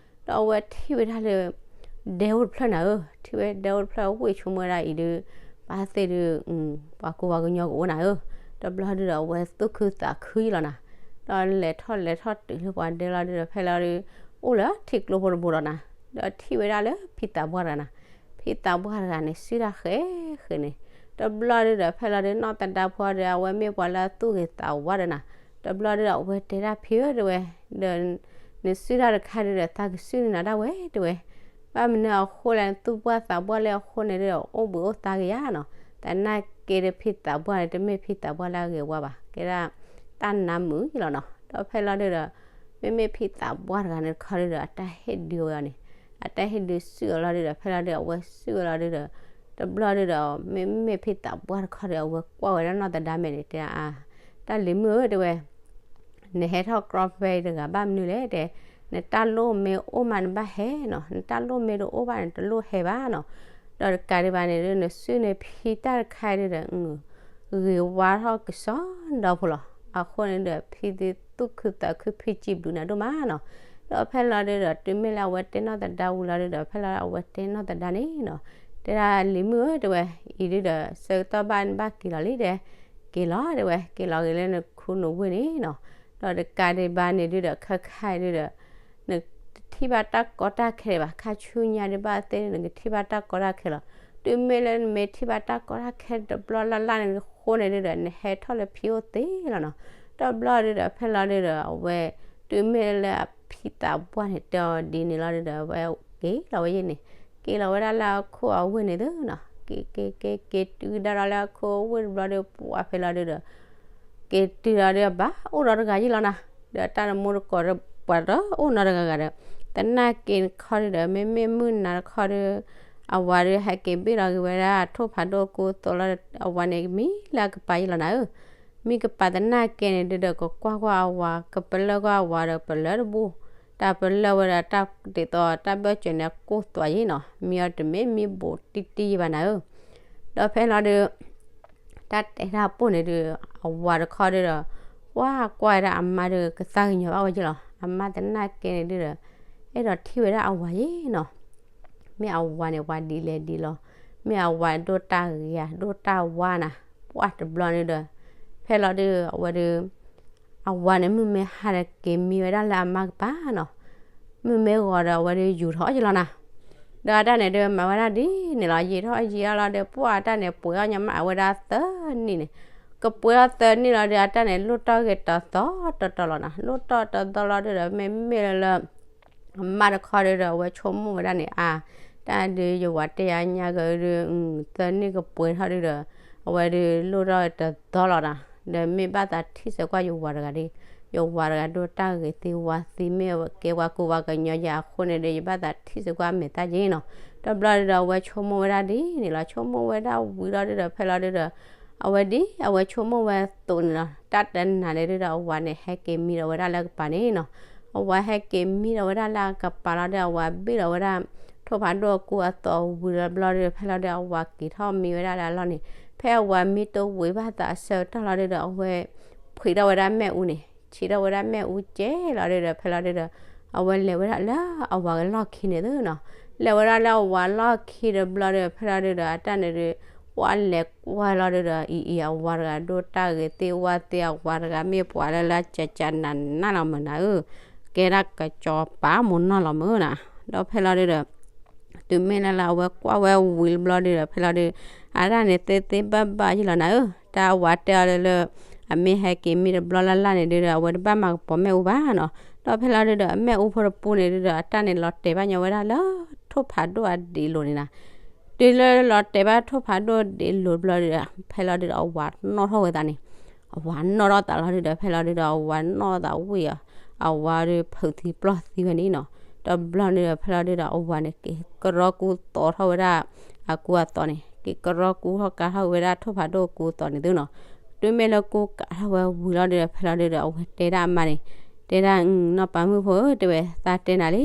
ဒီးအဝဲထံၣ်ဝဲဒၣ်လၢ ဒဲအိၣ်တဖျၢၣ်နၤဧၢ, ထံၣ်ဝဲဒဲအိၣ်တဖျၢၣ်ဝ့ၢ်ဆိကမိၣ်ဝဲဒၣ်အံၤဒုး ဘၣ်သ့ၣ်ဒုး ပှၤကူပှၤကညီကအိၣ်နၤဧၢ. တဘျီဒုးဒီး အဝဲသူၣ်ခုသးခုယလီၤနၤ. ဒီးလဲၤထီၣ်လဲၤထီၣ်တုၤလၢပှၤဒဲလီၤဒုးဒီး ဖဲလီၤဒုး အိၣ်လၢထံကျိဖိတဘိဒီးနၤ. ဒီးထံၣ်ဝဲဒၣ်လၢဖံသးပှၢ်တဂၤနၤ. ဖံသးပှၢ်တဂၤန့ၣ် စုၣ်တၢ်ဃဲဃဲန့ၣ်. တဘျီဒုးဒီး ဖဲလီၤဒုး နီၢ်သဒါဖိဒီး အဝဲမ့ၢ်ပှၤလၢအသူၣ်ဂ့ၤသးဝါဒီးနၤ. တဘျီဒုးဒီး အဝဲတဲဒၣ်ဖံဧၢတဲဝဲ, ဒီး နစုၣ်တၢ်တခါဒုးဒီး သးကစုၣ်န့ၢ်နၤဒၣ်ဝဲတဲဝဲ. ဘၣ်မနုၤအဃိလဲၣ် နသူၣ်ပှၢ်သးပှၢ်လၢအဃိန့ၣ်ဒုးဒီး အိၣ်ဘှံးအိၣ်သါက့ၤယါနီၤ. သနာ်က့ဒီး ဖံသးပှၢ်န့ၣ် တမ့ၢ်ဖံသးပှၢ်လၢအဂ့ၤဝါဘၣ်, ကဲဒၣ် တၢ်နါမုာ်ယလီၤနီၤ. ဒီးဖဲလီၤဒုးဒီး မ့မ့ၢ်ဖံသးပှၢ်တဂၤန့ၣ်တခီဒုးဒီး အတၢ်ဟ့ၣ်ဒုးဝဲအီၤန့ၣ်, အတၢ်ဟ့ၣ်ဒုးစုၣ်အီၤလီၤဒုးဒီး ဖဲလီၤဒုး အဝဲစုၣ်ဝဲလီၤဒုးဒီး တဘျီဒုးဒီး မ့မ့ၢ်ဖံသးပှၢ်တခီဒီး အဝဲကွၢ်ဝဲဒၣ်နီၢ်သဒါမဲာ်န့ၣ် တဲဒၣ်အါ, တၢ်လံၤမုၣ်ဧၢ တဲဝဲ နဟဲထီၣ်ကြီဖဲအံၤတဂၤဘၣ်မနုၤလဲၣ်တဲ, နတၢ်လိၣ်မ့ၢ်အိၣ်မးနဘၣ်ဟဲနီၤ, နတၢ်လိၣ်မ့ၢ်တအိၣ်ဘၣ်န့ၣ် တလိၣ်ဟဲဘၣ်နီၤ. ဒီးတကးဒံးဘၣ်န့ၣ်ဒုး နစုၣ်န့ၢ်ဖံတၢ်တခါဒုးဒီး ဂ့ၤဝါထီၣ်ကစီဒီဖိလီၤ. အဃိန့ၣ်ဒီး ဖံဒုးသူၣ်ခုသးခု ဖံစံးဘျုးနၤဒိၣ်မးနီၤ. ဒီးဖဲလီၤဒုးဒီး တုၤမ့ၢ်လၢအဝဲတဲနီၢ်သဒါဝံၤလီၤဒုးဒီး ဖဲလီၤအဝဲတဲနီၢ်သဒါန့ၣ်နီၤ, တဲဒၣ်လံၤမုၣ်ဧၢ တဲဝဲ, အံၤဒုးဒီး ဆၢကတီၢ်ဘၣ်နဘၣ်က့ၤလီၤလံတဲ, က့ၤလီၤတဲဝဲ, က့ၤလီၤဂ့ၤလၢနခူနဝ့ၢ်န့ၣ်နီၤ. ဒီးတကးဒံးဘၣ်န့ၣ်ဒုးဒီး ခဲခါအံၤဒုးဒီး နတထံၣ်ဘၣ်တၢ်ကီတၢ်ခဲဘၣ်, ခါဆူညါဒုးဘၣ်သ့ၣ်ဒုး နကထံၣ်ဘၣ်တၢ်ကီတၢ်ခဲလီၤ. တုၤမ့ၢ်လၢနမ့ၢ်ထံၣ်ဘၣ်တၢ်ကီတၢ်ခဲတဘျီလၢ်လၢ်န့ၣ်အဃိန့ၣ်ဒုးဒီး နဟဲထီၣ်လၢဖံအိၣ်သ့လီၤနီၤ. တဘျီဒုးဒီး ဖဲလီၤဒုးဒီး အဝဲ တုၤမ့ၢ်လၢအဖံသးပှၢ်န့ၣ် တဲအီၤဒ်န့ၣ်လီၤဒုးဒီး အဝဲက့ၤလီၤဝဲယဲန့ၣ်, က့ၤလီၤဝဲဒၣ်လၢအခိၣ်အဝ့ၢ်န့ၣ်သုနီၤ, က့ၤက့ၤက့ၤက့ၤတုၤဒၣ်ဒီးလၢအခိၣ်အဝ့ၢ်တဘျီဒုး ပှၤဖဲလီၤဒုးဒီး က့ၤတုၤလီၤဒုးဘၣ်အိၣ်ဒီးတဂၤယဲလီၤနီၤ. ဒီးတၢ်နမူတကိးပှၤတအိၣ်နီတဂၤဂၤဒီး သနာ်က့တခီဒုးဒီး မ့မ့ၢ်မုၢ်နၤတခီဒုး အဝၤဒုးဟဲက့ၤဘ့ၣ်လီၤက့ၤဝဲဒၣ်ထိၣ်ဖးဒိၣ်ကိၢ်သိးလီၤ, အဝၤန့ၣ်မံလၢအကပၤယဲလီၤနၤဧၢ. မံကပၤသနာ်က့န့ၣ်ဒုးဒီး ကကွၢ်ကွၢ်အဝၤ ကပလၢၢ်ကွၢ်အဝၤဒီးပလၢၢ်တဘူၣ်, တၢ်ပလၢၢ်ဝဲဒီးတၢ်ဒ်သိးတၢ်ဘၢၣ်စၢၤန့ၣ် အကိၢ်သွးယဲနီၤ, မံအီၤတမ့ၢ်မံဘူးတံၢ်တံၢ်ယဲဘၣ်နၤဧၢ. ဒီးဖဲလီၤဒုး တၢ်တဲတၢ်ပိၢ်န့ၣ်ဒုး အဝၤတခီဒုးဒီး ကွၢ်ကွၢ်ဝဲဒၣ်အမါဒုးကသၣ်ကညီၤဘၣ်ဝဲယဲလီၤ. အမါသနာ်က့န့ၣ်ဒုးဒီး အဲၣ်ဒိးထံၣ်ဝဲဒၣ်အဝၤယဲနီၤ. မ့ၢ်အဝၤန့ၣ် ပှၤဒ်လဲၣ်ဒ်လဲၣ်, မ့ၢ်အဝၤဒိၣ်တၢ်ဂ့ၤဧါ ဒိၣ်တၢ်ဝါနၤ, ပှၢ်တဘျီန့ၣ်ဒီး ဖဲလီၤဒုး အဝဲဒုး အဝၤန့ၣ် မုၢ်မ့ၢ်ဟါဒီးက့ၤမံဝဲဒၣ်လၢအမါကပၤနီၤ, မုၢ်မ့ၢ်ဂီၤဒီး အဝဲဒုးယူၤထီၣ်ယဲလီၤနၤ. ဒီးအတၢ်န့ၣ်ဒုး မၤဝဲဒၣ်ဒ်န့ၣ်လီၤ, ယံာ်ထီၣ်ယံာ်ထီၣ်လီၤဒီး ပှၢ်အတၢ်န့ၣ် ပှဲၤအီၣ်ညီမး အဝဲဒၣ်သၢနံၣ်န့ၣ်, ကပှဲၤအီၣ်သၢနံၣ်လီၤဒီး အတၢ်န့ၣ် လိၣ်တီၢ်ဂ့ၤတသီတီတီလီၤနၤ, လိၣ်တီၢ်တသီလီၤဒုးဒီး မ့မ့ၢ်လၢ အမါတခီဒုးဒီး အဝဲဆိကမိၣ်ဝဲဒၣ်န့ၣ် အါ, တၢ်ဒုးယဝၤတဲယၤညါကဒုး သၢနံၣ်ကပှဲၤထီၣ်ဒုးဒီး အဝဲဒုးလိၣ်ထီၣ်တသီလီၤနၤ, ဒီးမ့ၢ်ဘၣ်သးထံၣ်စ့ၢ်ကီးယဝၤတဂၤဒီး ယဝၤတဂၤဒိၣ်တၢ်ဂ့ၤသ့ဝါသ့ မ့ၢ်အဝဲကဲပှၤကူပှၤကညီယၤအဃိန့ၣ်ဒီး ယဘၣ်သးထံၣ်စ့ၢ်ကီးအမဲာ်တၢ်ယဲနီၤ. တဘျီဒုးဒီး အဝဲဆိကမိၣ်ဝဲဒၣ်ဒ်န့ၣ်လီၤ, ဆိကမိၣ်ဝဲဒၣ်ဝံၤလီၤဒုးဒီး ဖဲလီၤဒုးဒီး အဝဲဒ်အဝဲဆိကမိၣ်ဝဲအသိးန့ၣ်လီၤ. တၢ်တနၤန့ၣ်ဒုးဒီး အဝၤန့ၣ် ဟဲက့ၤမံဒီးဝဲဒၣ်လၢကပၤန့ၣ်နီၤ. အဝၤဟဲက့ၤမံဒီးဝဲဒၣ်လၢအကပၤလီၤဒီး အဝၤဘ့ၣ်လီၤဝဲဒၣ် ထိၣ်ဖးဒိၣ်အကူအသိးဝံၤလီၤတဘျီဒီး ဖဲလီၤဒီးအဝၤက့ၤထီၣ်မံဝဲဒၣ်လၢအလီၢ်န့ၣ် ဖဲအဝၤမံတဝံၤဘၣ်သးအဆၢကတီၢ်လီၤဒီး အဝဲ ဖှံးထီၣ်ဝဲဒၣ်မ့ၣ်အူန့ၣ် ဆံးထီၣ်ဝဲဒၣ်မ့ၣ်အူကဲလီၤဒီး ဖဲလီၤဒီး အဝဲလဲၤဝဲဒၣ်လၢအဝၤကလီၢ်ခံန့ၣ်သုနီၤ. လဲၤဝဲဒၣ်လၢအဝၤလီၢ်ခံတဘျီဒီး ဖဲလီၤဒီး အတၢ်န့ၣ်ဒီး ကွၢ်လဲၤကွၢ်လီၤဒီး အံၤအံၤအဝၤတဂၤဒိၣ်တၢ်ဂ့ၤသ့ၣ်ဝၣ်သ့ၣ်အဝၤတဂၤမ့ၢ်ပှၤလၢလၢကၠးကၠးနးနးလီၤမုၢ်နၤဧၢ, ကဲဒၣ်ကစီၤပၤမိၢ်နီၢ်လီၤမုၢ်နၤ. ဒီးဖဲလီၤဒီး တုၤမ့ၢ်လၢလၢအဝဲကွၢ်ဝဲဝံၤတဘျီဒီး ဖဲလီၤဒီး အတၢ်န့ၣ်သ့သ့ဘၣ်ဘၣ်ယလီၤနၤဧၢ, တၢ်အဝၤတဲအီၤလၢလၢ အမ့ၢ်ဟဲက့ၤမံတဘျီလၢ်လၢ်န့ၣ်ဒီး အဝဲတဘၣ်မၤကပီၤမ့ၣ်အူဘၣ်နီၤ. ဒီးဖဲလီၤဒီး အမ့ၣ်အူဖိတပူန့ၣ်ဒီး အတၢ်န့ၣ်လီၤတဲာ်ဘၣ်ညီဝဲဒၣ်လၢ ထိၣ်ဖးဒိၣ်အဒံးလိၤန့ၣ်နၤ. တုၤလၢလီၤတဲာ်ဘၣ်ထိၣ်ဖးဒိၣ်ဒံးလိၤတဘျီဒီး ဖဲလီၤဒီး အဝၤနီၣ်ထီၣ်ဝဲသးန့ၣ် အဝၤနီၣ်ထီၣ်သးလီၤဒီး ဖဲလီၤဒီး အဝၤနီၣ်သးဝံၣ်အီၤ အဝၤဒီးဖုးသံပျီၢ်သံဝဲန့ၣ်နီၤ. တဘျီန့ၣ်ဒီး ဖဲလီၤဒီး အဝၤန့ၣ် က့ၤကရီကူသိးထီၣ်ဝဲဒၣ် အကူအသိးန့ၣ် က့ၤကရီကူထီၣ်ကါထီၣ်ဝဲဒၣ်ထိၣ်ဖးဒိၣ်အကူအသိးန့ၣ်သုနီၤ. တုၤမ့ၢ်လၢကူကးထီၣ်ဝဲဝံၤလီၤဒီး ဖဲလီၤဒီး အဝဲတဲဒၣ်အမါန့ၣ် တဲဒၣ် နီၢ်ပၤမုၣ်ဖိဧၢ တဲဝဲ သးတဲနၤလံ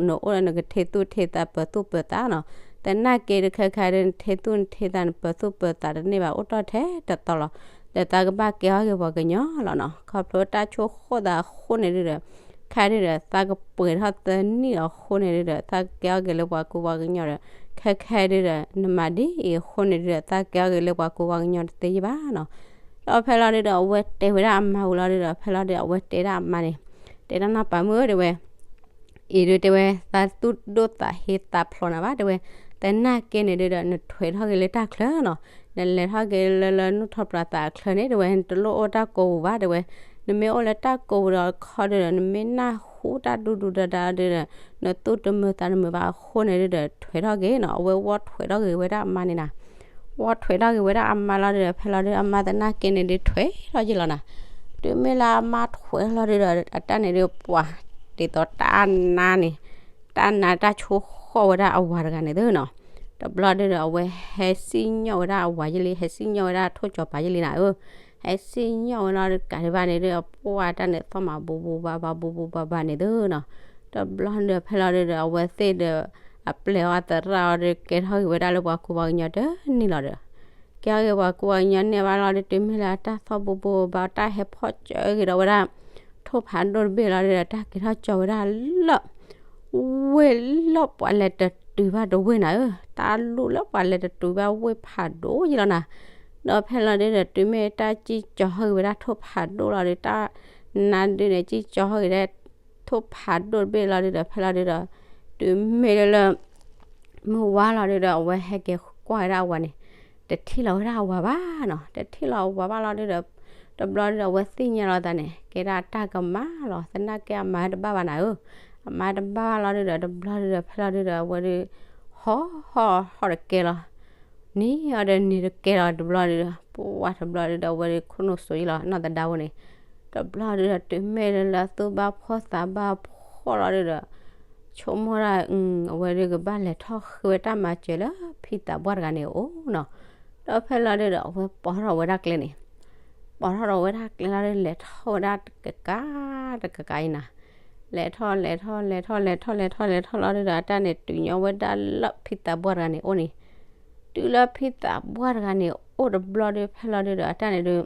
နအိၣ်လၢနကထံသူၣ်ထံသးပၢၤသူၣ်ပၢၤသးနီၤ. သနာ်က့ဒီး ခဲခါဒီး နထံသူၣ်နထံသးနပၢၤသူၣ်ပၢၤသးတန့ၢ်ဘၣ် အိၣ်တ့ၢ်ထဲတတီၤလီၤ. ဒီးသးကဘၣ်ကဲထီၣ်က့ၤပှၤကညီလီၤနီၤ. ခီဖျိတၢ်ဆိၣ်ဃိၣ်သးအဃိန့ၣ်ဒီး ခဲဒုဒီး သးကပှဲၤထီၣ်သနံၣ်အဃိန့ၣ်ဒီး သးကဲထီၣ်က့ၤလၢပှၤကူပှၤကညီဒီး ခဲခဲဒုဒီး နမၤဒ်အံၤအဃိန့ၣ်ဒီး သးကဲထီၣ်က့ၤလၢပှၤကူပှၤကညီတသ့ယဘၣ်နီၤ. ဒီးဖဲလီၤဒုဒီး အဝဲတဲဝဲဒၣ်အမါဝံၤလီၤဒုဒီး ဖဲလီၤဒီး အဝဲတဲဒၣ်အမါန့ၣ် တဲဒၣ်နီၢ်ပၤမုၣ်ဧၢ တဲဝဲ အံၤဒုတဲဝဲ သးသူၣ်ဒိၣ်သးဟ့သးဖျိးနၤဘၣ် တဲဝဲ, သနာ်က့န့ၣ်ဒုဒီး နထွဲထီၣ်က့ၤလၢတၢ်ချၢနီၤ, နလဲၤထီၣ်က့ၤလၢလၢနုၢ်ထီၣ်ပြးသးအချၢန့ၣ် တဲဝဲ နတလိၣ်အိၣ်တၢ်ကိးပူၤဘၣ် တဲဝဲ, နမ့ၢ်အိၣ်လၢတၢ်ကိးပူၤဒီးခီဒုဒီး နမ့ၢ်နၢ်ဟူတၢ်ဒူဒူဒါဒါဒုဒီး နသူၣ်တမုာ်သးတမုာ်ဘၣ်အဃိန့ၣ်ဒုဒီး ထွဲထီၣ်က့ၤနီၤ, အဝဲဝီထွဲထီၣ်က့ၤဝဲဒၣ်အမါန့ၣ်နၤ ဝီထွဲထီၣ်က့ၤဝဲဒၣ်အမါလီၤဒုဒီး ဖဲလီၤဒု အမါသနာ်က့န့ၣ်ဒုထွဲထီၣ်ယ့ၢ်လီၤနၤ, တုၤမ့ၢ်လၢအမါထွဲလီၤဒုဒီး အတၢ်န့ၣ်ဒုပှၤ ဒ်သိးတၢ်နါန့ၣ် တၢ်နါတၢ်ဆိၣ်ဃိၣ်ဝဲဒၣ်အဝၤတဂၤန့ၣ်သုနီၤ, တဘျီဒုဒီး အဝဲဟဲစံၣ်ညီၣ်ဝဲဒၣ်အဝၤယ့ၢ်လံ ဟဲစံၣ်ညီၣ်ဝဲဒၣ်ထိၣ်ကၠီၤပၤယ့ၢ်လံနၤဧၢ, ဟဲစံၣ်ညီၣ်ဝဲလီၤဒု ကးဒံးဘၣ်န့ၣ်ဒု အပှၢ်တၢ်န့ၣ်သီၣ်မး ဘူးဘူးဘါဘါဘူးဘူးဘါဘါန့ၣ်သုနီၤ, တဘျီဒုဒီး ဖဲလီၤဒုဒီး အဝဲသ့ၣ်ဒီး အပျဲၢ်အီၤအသရၣ်အီၤဒီး ကဲထီၣ်က့ၤဝဲဒၣ်လၢပှၤကူပှၤကညီတန့ၢ်လီၤဒီး ကဲထီၣ်က့ၤပှၤကူပှၤကညီန့ၢ်ဘၣ်လီၤဒု တုၤမ့ၢ်လၢအတၢ်သီၣ်ဘူးဘူးဘါဘါ တၢ်ဟဲဖီၣ်စၢၤက့ၤဒီးဝဲဒၣ် ထိၣ်ဖးဒိၣ်တဘ့ၣ်လီၤဒုဒီး တၢ်က့ၤထီၣ်ကၠီၤဝဲဒၣ်လၢ ဝ့ၢ်လီၢ်ပှၤလဲၤတတုၤဘၣ်တဝ့ၢ်နၤဧၢ, တၢ်လူၢ်လၢပှၤလဲၤတတုၤဘၣ်ဝ့ၢ်ဖးဒိၣ်ယ့ၢ်လီၤနၤ, ဒီးဖဲလီၤဒုဒီး တုၤမ့ၢ်တၢ်စံၣ်ကၠီၤဟီၣ်က့ၤဝဲဒၣ်ထိၣ်ဖးဒိၣ်လီၤဒု တၢ်နါဒုန့ၣ် စံၣ်ကၠီၤဟီၣ်က့ၤဒၣ် ထိၣ်ဖးဒိၣ်တဘ့ၣ်လီၤဒုဒီး ဖဲလီၤဒုဒီး တုၤမ့ၢ်လၢလၢ မုၢ်ဝါလီၤဒုဒီး အဝဲဟဲက့ၤကွၢ်ဝဲဒၣ်အဝၤန့ၣ် တထံၣ်လီၤဝဲဒၣ်အဝၤဘၣ်နီၤ, တထံၣ်လီၤအဝၤဘၣ်လီၤဒုဒီး တဘျီဒုဒီး အဝဲသ့ၣ်ညါလီၤသးန့ၣ် ကဲဒၣ်တၢ်ကမၣ်လီၤ, သနာ်က့အမါတဘၣ်ဘၣ်နၤဧၢ, အမါတဘၣ်ဘၣ်လီၤဒုဒီး တဘျီဒုဒီး ဖဲလီၤဒုဒီး အဝဲဒု ဟီၣ်ဟီၣ်ဟီၣ်တကဲလီၤ နံၤအီၤဒီးနံၤတကဲလီၤ တဘျီဒုဒီး ပှၢ်တဘျီဒုဒီး အဝဲဒုခိၣ်နူာ်စိၤယ့ၢ်လီၤ နီၢ်သဒါဖိန့ၣ်, တဘျီဒုဒီး တုၤမ့ၢ်လၢလၢအသူၣ်ဘၣ်ဖှီၣ်သးဘၣ်ဖှီၣ်လီၤဒုဒီး ဆိကမိၣ်ဒၣ် အဝဲဒုကဘၣ်လဲၤထီၣ်ဃ့ဝဲတၢ်မၤစၢၤလၢဖံသးပှၢ်တဂၤန့ၣ်အအိၣ်နီၤ, ဒီးဖဲလီၤဒုဒီး အဝဲပိာ်ထီၣ်ဝဲဒၣ်ကျဲန့ၣ် ပိာ်ထီၣ်ဒီးဝဲဒၣ်ကျဲလီၤဒု လဲၤထီၣ်ဝဲဒၣ်တကကး တကကးအံၤနၤ, လဲၤထီၣ်လဲၤထီၣ်လဲၤထီၣ်လဲၤထီၣ်လဲၤထီၣ်လဲၤထီၣ်လီၤဒုဒီး အတၢ်န့ၣ်တုၤညီဝဲဒၣ်လၢဖံသးပှၢ်တဂၤန့ၣ်အိၣ်န့ၣ်, တုၤလၢဖံသးပှၢ်တဂၤန့ၣ်အိၣ်တဘျီဒု ဖဲလီၤဒုဒီး အတၢ်န့ၣ်ဒု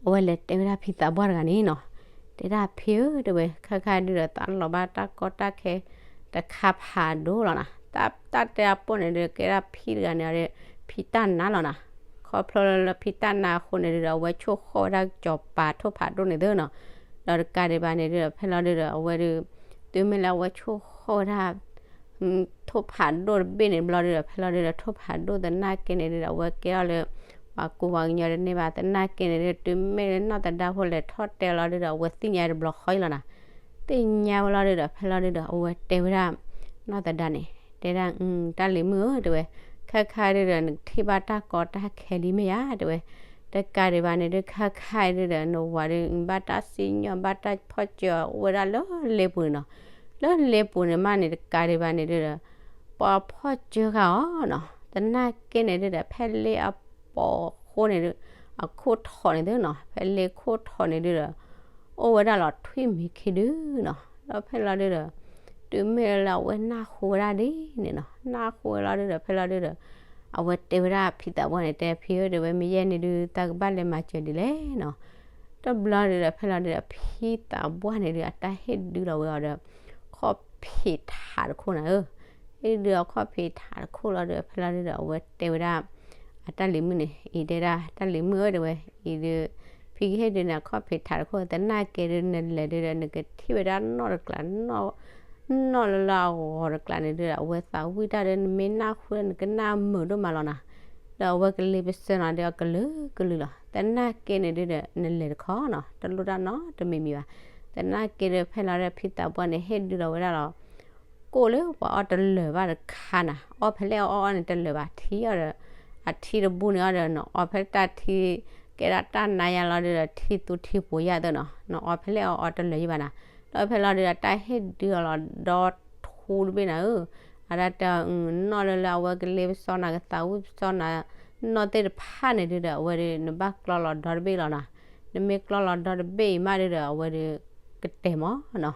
အဝဲလဲၤတဲဝဲဒၣ်ဖံသးပှၢ်တဂၤန့ၣ်နီၤ, တဲဒၣ်ဖံဧၢ တဲဝဲ ခါခါဒုဒီး သးလီၤဘၣ်တၢ်ကီတၢ်ခဲ တခါဖးဒိၣ်လီၤနၤ, တၢ်တဲအပိၢ်န့ၣ်ဒု ကဲဒၣ်ဖံတဂၤန့ၣ်ဒီး ဖံတၢ်နါလီၤနၤ, ခီဖျိလၢဖံတၢ်နါအဃိန့ၣ်ဒုဒီး အဝဲဆိၣ်ဃီၣ်ဝဲဒၣ်ကၠီၤပၤထိၣ်ဖးဒိၣ်န့ၣ်သုနီၤ, ဒီးတကးဒံးဘၣ်န့ၣ်ဒုဒီး ဖဲလီၤဒုဒီး အဝဲဒု တုၤမ့ၢ်လၢအဝဲဆိၣ်ဃီၣ်ဝဲဒၣ် ထိၣ်ဖးဒိၣ်တဘ့ၣ်န့ၣ်တဘျီဒုဒီး ဖဲလီၤဒုဒီး ထိၣ်ဖးဒိၣ်သနာ်က့န့ၣ်ဒုဒီး အဝဲကဲထီၣ်လၢ ပှၤကူပှၤကညီတန့ၢ်ဘၣ် သနာ်က့န့ၣ်ဒု တုၤမ့ၢ်လၢနီၢ်သဒါဖိလဲၤထီၣ်တဲလီၤဒုဒီး အဝဲသ့ၣ်ညါတဘျီဃီအံၤလီၤနၤ, သ့ၣ်ညါဝဲလီၤဒုဒီး ဖဲလီၤဒုဒီး အဝဲတဲဝဲဒၣ် နီၢ်သဒါန့ၣ် တဲဒၣ် တၢ်လံၤမုၣ်ဧၢ တဲဝဲ, ခါခါဒုဒီး နကထံၣ်ဘၣ်တၢ်ကီတၢ်ခဲလံမ့ၢ်ဧါ တဲဝဲ, တကးဒံးဘၣ်န့ၣ်ဒု ခါခါအံၤဒုဒီး နဝၤဒု ဘၣ်တၢ်စံၣ်ညီၣ် ဘၣ်တၢ်ဖီၣ်စၢၤအိၣ်ဝဲဒၣ်လၢလ့ပူၤန့ၣ်နီၤ, လၢလ့ပူၤန့ၣ်မးန့ၣ် တကးဒံးဘၣ်န့ၣ်ဒုဒီး ပှၤဖီၣ်စၢၤဃာ်အီၤနီၤ, သနာ်က့န့ၣ်ဒုဒီး ဖဲလ့အပိာ်အဃိန့ၣ်ဒု အခိၣ်ထီးန့ၣ်သုနီၤ, ဖဲလ့ခိၣ်ထီးန့ၣ်ဒုဒီး အိၣ်ဝဲဒၣ်လီၤထွံၣ်မံၤခံဒုနီၤ. ဒီးဖဲလီၤဒုဒီး တုၤမ့ၢ်လၢအဝဲနၢ်ဟူဝဲဒၣ်ဒ်န့ၣ်နီၤ, နၢ်ဟူဝဲလီၤဒုဒီး ဖဲလီၤဒုဒီး အဝဲတဲဝဲဒၣ်ဖံသးပှၢ်န့ၣ် တဲဖံဧၢ တဲဝဲ မ့ၢ်ယဲန့ၣ်ဒု တၢ်ကဘၣ်လဲၤမၤစၢၤဒ်လဲၣ်နီၤ. တဘျီဒုဒီး ဖဲလီၤဒုဒီး ဖံသးပှၢ်န့ၣ်ဒု အတၢ်ဟ့ၣ်ဒုလီၤဝဲအီၤဒီး ခီၣ်ဖံးထးတခိၣ်နၤဧၢ. ဟ့ၣ်ဒုအီၤခီၣ်ဖံးထးတခိၣ်လီၤဒုဒီး ဖဲလီၤဒုဒီး အဝဲတဲဝဲဒၣ် အတၢ်လံၤမုၣ်န့ၣ် အံၤတဲဒၣ် တၢ်လံၤမုၣ်ဧၢ တဲဝဲ အံၤဒု ဖံကဟ့ၣ်ဒုန့ၣ် အခီၣ်ဖံးထးတခိၣ် သနာ်က့ဒု နလဲၤဒုဒီး နကထံၣ်ဝဲဒၣ်နီၣ်တကျး နီၣ်လၢလၢအဂီၤတကျးန့ၣ်ဒုဒီး အဝဲသးဝံၣ်တၢ်ဒီး နမ့ၢ်နၢ်ဟူဒီး နကနၢ်မုာ်ဒိၣ်မးလီၤနၤ. ဒီးအဝဲကလ့ပစီနၤဒီး အကလုာ်ကလုာ်လီၤ. သနာ်က့န့ၣ်ဒုဒီး နလဲၤတခီနီၤ တလိၣ်တၢ်နီတမံၤမံၤဘၣ်. သနာ်က့ဒု ဖဲလီၤဒုဒီး ဖံသးပှၢ်န့ၣ် ဟ့ၣ်ဒုလီၤဝဲဒၣ်လီၤ ကိၣ်လၢပှၤအီၣ်တလၢာ်ဘၣ်တခါနၤ, အီၣ်ဖဲလဲၣ်အီၣ်အီၣ်န့ၣ်တလၢာ်ဘၣ်, ထံအီၤဒီး အထံတဘိန့ၣ်အီၤဒီး နအီၣ်ဖဲတၢ်ထံ ကဲဒၣ်တၢ်နါယါလီၤဒုဒီး ထံသူထံပှိၤယါသ့နီၤ, နအီၣ်ဖဲလဲၣ်အီၣ်အီၣ်တလၢာ်ယါဘၣ်နၤ. ဒီးဖဲလီၤဒုဒီး တၢ်ဟ့ၣ်ဒုအီၤလီၤဒီထူတဘ့ၣ်နၤဧၢ. အတၢ်တဲ နီၣ်လၢလၢအဝဲကလ့ပစီနၤ ကသးဝံၣ်ပစီနၤ နီၣ်သ့ၣ်တဖၣ်န့ၣ်ဒုဒီး အဝဲဒု နဘၣ်ကျီလီၤဒီတဘ့ၣ်လီၤနၤ. နမ့ၢ်ကျီလီၤဒီတဘ့ၣ်အံၤမးဒုဒီး အဝဲဒု ကတဲာ်မးနီၤ.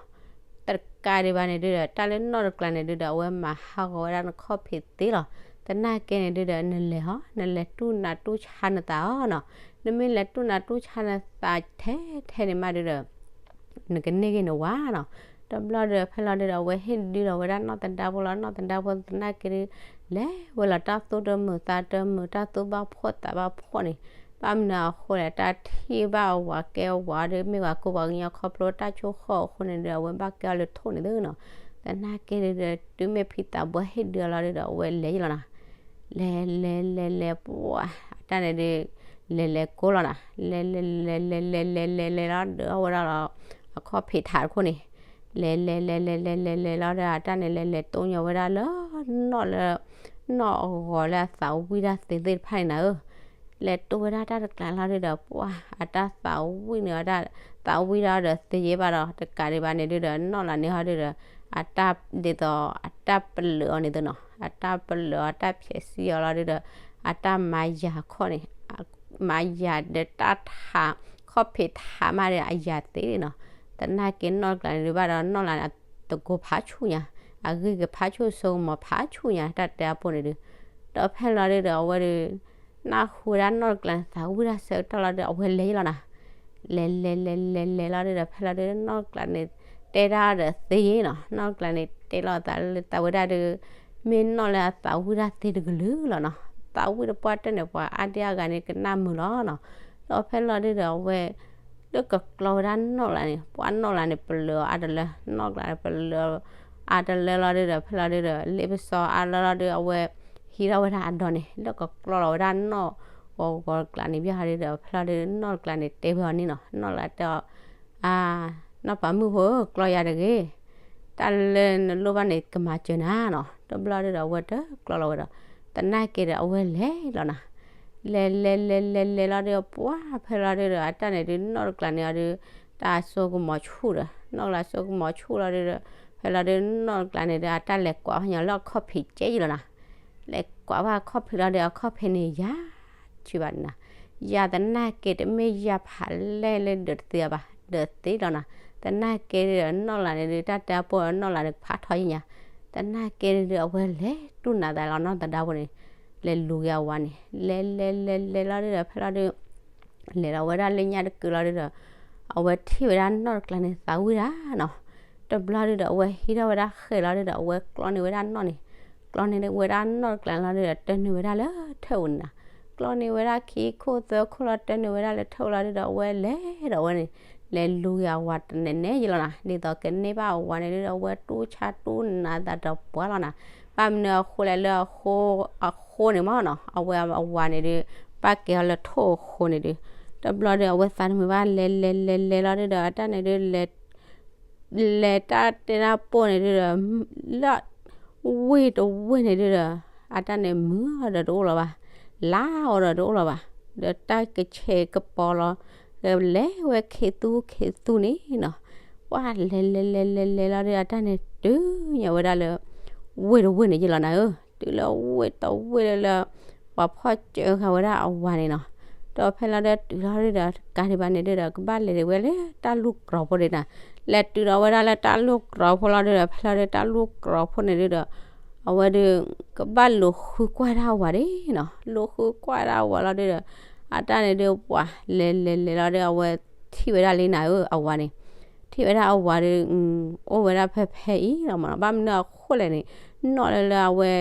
တကးဒံးဘၣ်န့ၣ်ဒုဒီး တၢ်လၢနီၣ်တကျးန့ၣ်ဒုဒီး အဝဲမၤဟးဂီၤဝဲဒၣ်နခီၣ်ဖံးသ့လီၤ. သနာ်က့န့ၣ်ဒုဒီး နလဲၤဟီ နလဲၤတူၢ်နးတူၢ်ဆါနသးအီၤနီၤ. နမ့ၢ်လဲၤတူၢ်နးတူၢ်ဆါနသးထဲထဲန့ၣ်မးဒုဒီး နကန့ၢ်ဂ့ၤနဝၤနီၤ. တဘျီဒီး ဖဲလီၤဒုဒီး အဝဲဟ့ၣ်ဒုလီၤဝဲဒၣ်နီၢ်သဒါဖိလီၤ. နီၢ်သဒါဖိသနာ်က့ဒု လဲၤဝဲလီၤတၢ်သူၣ်တမုာ်သးတမုာ် တၢ်သူၣ်ဘၣ်ဖှီၣ်သးဘၣ်ဖှီၣ်န့ၣ်, ဘၣ်မနုၤအဃိလဲၣ် တၢ်ထံၣ်ဘၣ်အဝၤကဲအဝၤဒီး မ့ၢ်ဝၤကိၢ်ပှၤကညီခီဖျိတၢ်ဆိၣ်ဃီၣ်အဃိန့ၣ်ဒီး အဝဲဘၣ်ကဲအီၤလၢထိၣ်န့ၣ်သ့နီၤ. သနာ်က့ဒုဒီး တုၤမ့ၢ်ဖံသးပှၢ်ဟ့ၣ်ဒုအီၤလီၤဒုဒီး အဝဲလဲၤယလီၤနၤ. လဲၤလဲၤလဲၤလဲၤလဲၤလီၤဒုဒီး အတၢ်န့ၣ်ဒု လဲၤလဲၤကိးလီၤနၤ. လဲၤလဲၤလဲၤလဲၤလဲၤလဲၤလဲၤလဲၤလီၤဒု အီၣ်ဝဲဒၣ်လီၤ အခီၣ်ဖံးထးတခိၣ်န့ၣ် လဲၤလဲၤလဲၤလဲၤလဲၤလဲၤလဲၤလီၤဒီး အတၢ်န့ၣ်လဲၤလဲၤတိၢ်ညီဝဲဒၣ်လၢ နီၣ်လၢ နီၣ်အဂီၤလၢအသးဝံၣ်တၢ်သ့သ့ၣ်တဖၣ်န့ၣ်နၤဧၢ. လဲၤတိၢ်ဝဲဒၣ်တၢ်တကျးလီၤဒုဒီး ပှၤ အတၢ်သးဝံၣ်န့ၣ် အတၢ်သးဝံၣ်ဒၣ်ဒီးသ့ယဲဘၣ်ဒီး တကးဒံးဘၣ်န့ၣ်ဒုဒီး နီၣ်လၢန့ၣ်ဟီဒုဒီး အတၢ်ဒ်သိး အတၢ်ပလၢာ်အီၤန့ၣ်သ့နီၤ, အတၢ်ပလၢာ်အီၤ တၢ်ဖျဲးစံအီၤလီၤဒုဒီး အတၢ်မၤယၤခီၣ်န့ၣ် မၤယၤဒီးတၢ်ထး ခီၣ်ဖံးထးမးဒီးအယၤသ့နီၤ. သနာ်က့နီၣ်တကျးန့ၣ်ဒုဘၣ်ဒီး နီၣ်လၢန့ၣ် အတကိးဖးဆူၣ်ညါ, အဂံၢ်ကဖးဆူၣ် စိကမီၤဖးဆူၣ်ညါ တၢ်တဲအပိၢ်န့ၣ်ဒု. ဒီးဖဲလီၤဒုဒီး အဝဲဒု နၢ်ဟူဝဲဒၣ်နီၣ်တကျးန့ၣ် သးဝံၣ်တၢ်ဆၢကတီၢ်လီၤဒု အဝဲလဲၤယလီၤနၤ. လဲၤလဲၤလဲၤလဲၤလဲၤလီၤဒုဒီး ဖဲလီၤဒု နီၣ်တကျးန့ၣ် တဲတၢ်ဒီးသ့ယဲနီၤ, နီၣ်တကျးန့ၣ် တဲလီၤအသးလၢသးဝဲဒၣ်ဒု မ့ၢ်နီၣ်လၢအသးဝံၣ်တၢ်သ့တကလုာ်လီၤနီၤ. သးဝံၣ်တပှၢ်တၢၢ်န့ၣ် ပှၤအါဒံအါဂၤန့ၣ် ကနၣ်မုာ်လီၤနီၤ. ဒီးဖဲလီၤဒုဒီး အဝဲ လၢကကျီဝဲဒၣ်နီၣ်လၢန့ၣ် ပှၤနီၣ်လၢန့ၣ် ပလၢာ်အီၤအါတလၢ, နီၣ်ကျးန့ၣ် ပလၢာ်အီၤအါတလၢလီၤဒုဒီး ဖဲလီၤဒုဒီး လ့ပစီအါလၢလီၤဒု အဝဲဟံးထီၣ်ဝဲဒၣ်အဒိးန့ၣ် လၢကကျီလီၤဝဲဒၣ်နီၣ်ဂီၤဂီၤတကျးန့ၣ် ဘၣ်ဟီဒုဒီး ဖဲလီၤဒု နီၣ်တကျးန့ၣ် တဲဝဲအီၤန့ၣ်နီၤ, နီၣ်လၢတဲအီၤ အါ နီၢ်ပၤမုၣ်ဖိဧၢ ကျီယၤတဂ့ၤ, တၢ်လၢနလိၣ်ဘၣ်န့ၣ် ကမၤစၢၤနၤနီၤ. တဘျီဒုဒီး အဝဲတကျီလီၤဝဲဒီး သနာ်က့ဒီး အဝဲလဲၤလီၤနၤ. လဲၤလဲၤလဲၤလဲၤလဲၤလီၤဒု ပှၤဖဲလီၤဒုဒီး အတၢ်န့ၣ်ဒု နီၣ်တကျးန့ၣ်အီၤဒု တၢ်စိကမီၤဆူၣ်ဒီး နီၣ်ကျးစိကမီၤဆူၣ်လီၤဒုဒီး ဖဲလီၤဒု နီၣ်တကျးန့ၣ်ဒီး အတၢ်လဲၤကွၢ်ဖဲညါလၢအခီၣ်ဖံးကဲယလီၤနၤ. လဲၤကွၢ်ဘၣ်အခီၣ်ဖံးလီၤဒီး အခီၣ်ဖံးန့ၣ်ယၤ ဆံးဘၣ်န့ၣ်နၤ, ယၤသနာ်က့ တမ့ၢ်ယၤဖးလဲၢ်လၢဒၢးတသ့အီၤဘၣ်, ဒၢးသ့လီၤနၤ. သနာ်က့ဒီး နီၣ်လၢန့ၣ်ဒု တၢ်တဲအပိၢ်နီၣ်လၢန့ၣ် ဖးထီယညါ, သနာ်က့ဒု အဝဲလဲၤတူၢ်နးသးလီၤ နီၢ်သဒါဖိန့ၣ် လဲၤလူၤက့ၤအဝၤန့ၣ် လဲၤလဲၤလဲၤလဲၤလီၤဒုဒီး ဖဲလီၤဒု လဲၤလီၤဝဲဒၣ်လၢညါတကုာ်လီၤဒုဒီး အဝဲထံၣ်ဝဲဒၣ်နီၣ်တကျးန့ၣ် သးဝံၣ်တၢ်နီၤ. တဘျီဒုဒီး အဝဲဟံးထီၣ်ဝဲဒၣ်ဃဲးလီၤဒုဒီး အဝဲကျီန့ၢ်ဝဲဒၣ်နီၣ်န့ၣ်, ကျီန့ၢ်ဝဲဒၣ်နီၣ်တကျးလီၤဒုဒီး တၢၢ်နုာ်ဝဲဒၣ်လၢထၢၣ်ပူၤန့ၣ်နီၤ. ကျီန့ၢ်ဝဲဒၣ်ခံခိၣ်သၢခိၣ်လီၤ တၢၢ်နုာ်ဝဲဒၣ်လၢထၢၣ်ပူၤလီၤဒုဒီး အဝဲလဲၤဒီးအဝဲန့ၣ် လဲၤလူၤက့ၤအဝၤတနဲၣ်နဲၣ်ယလီၤနၤ. ဒ်သိးကန့ၢ်ဘၣ်အဝၤန့ၣ်ဒုဒီး အဝဲတူၢ်ဆါတူၢ်နးသးဒီးပှၤလီၤနၤ. ဘၣ်မနုၤအဃိလဲၣ်လၢအဃိန့ၣ်မ့ၢ်နီၤ အဝဲအဝၤန့ၣ်ဒု ပၣ်ကဲအီၤလၢထိၣ်အဃိန့ၣ်ဒု တဘျီဒီး အဝဲသးတမုာ်ဘၣ်လဲၤလဲၤလဲၤလဲၤလီၤဒုဒီး အတၢ်န့ၣ်ဒု လဲၤတၢ်တဲတၢ်ပိၢ်န့ၣ်ဒုဒီး လၢ ဝ့ၢ်တဝ့ၢ်န့ၣ်ဒုဒီး အတၢ်န့ၣ်မုာ်အီၤဒီးတအိၣ်လီၤဘၣ်, လါအီၤဒီးတအိၣ်လီၤဘၣ်, ဒီးတၢ်ကဆဲးကပီၤလီၤ, ဒီးလဲၤဝဲခ့သူခ့သူန့ၣ်နီၤ. ပှၤလဲၤလဲၤလဲၤလဲၤလဲၤလီၤဒု အတၢ်န့ၣ်တုၤညါဝဲဒၣ်လၢ ဝ့ၢ်တဝ့ၢ်န့ၣ်ယလီၤနၤဧၢ, တုၤလၢဝ့ၢ်တဝ့ၢ်လၢလၢ ပှၤဖီၣ်စၢဃာ်ဝဲဒၣ်အဝၤန့ၣ်နီၤ. ဒီးဖဲလီၤဒုးတုၤလီၤဒုးဒီး တကးဒံးဘၣ်န့ၣ်ဒုးဒီး ကဘၣ်လဲၤဒံးဝဲလၢတၢ်လူၢ်ကြီၤဖိဒံးနီၤ. လဲၤတုၤဒီးဝဲဒၣ်လၢတၢ်လူၢ်ကြီၤဖိလီၤဒုးဒီး ဖဲလီၤဒုးတၢ်လူၢ်ကြီၤဖိန့ၣ်ဒုးဒီး အဝဲဒုး ကဘၣ်လူၤဃုကွၢ်ဒၣ်အဝၤဒၣ်နီၤ. လူၤဃုကွၢ်ဒၣ်အဝၤလီၤဒုးဒီး အတၢ်န့ၣ်ဒုးပှၤလဲၤလဲၤလဲၤလီၤဒုး အဝဲထံၣ်ဝဲဒၣ်လံနၤဧၢ အဝၤန့ၣ် ထံၣ်ဝဲဒၣ်အဝၤဒုး အိၣ်ဝဲဒၣ်ဖဲဖဲအံၤလီၤမးနီၤ. ဘၣ်မနုၤအဃိလဲၣ်န့ၣ် နီၣ်လၢလၢအဝဲ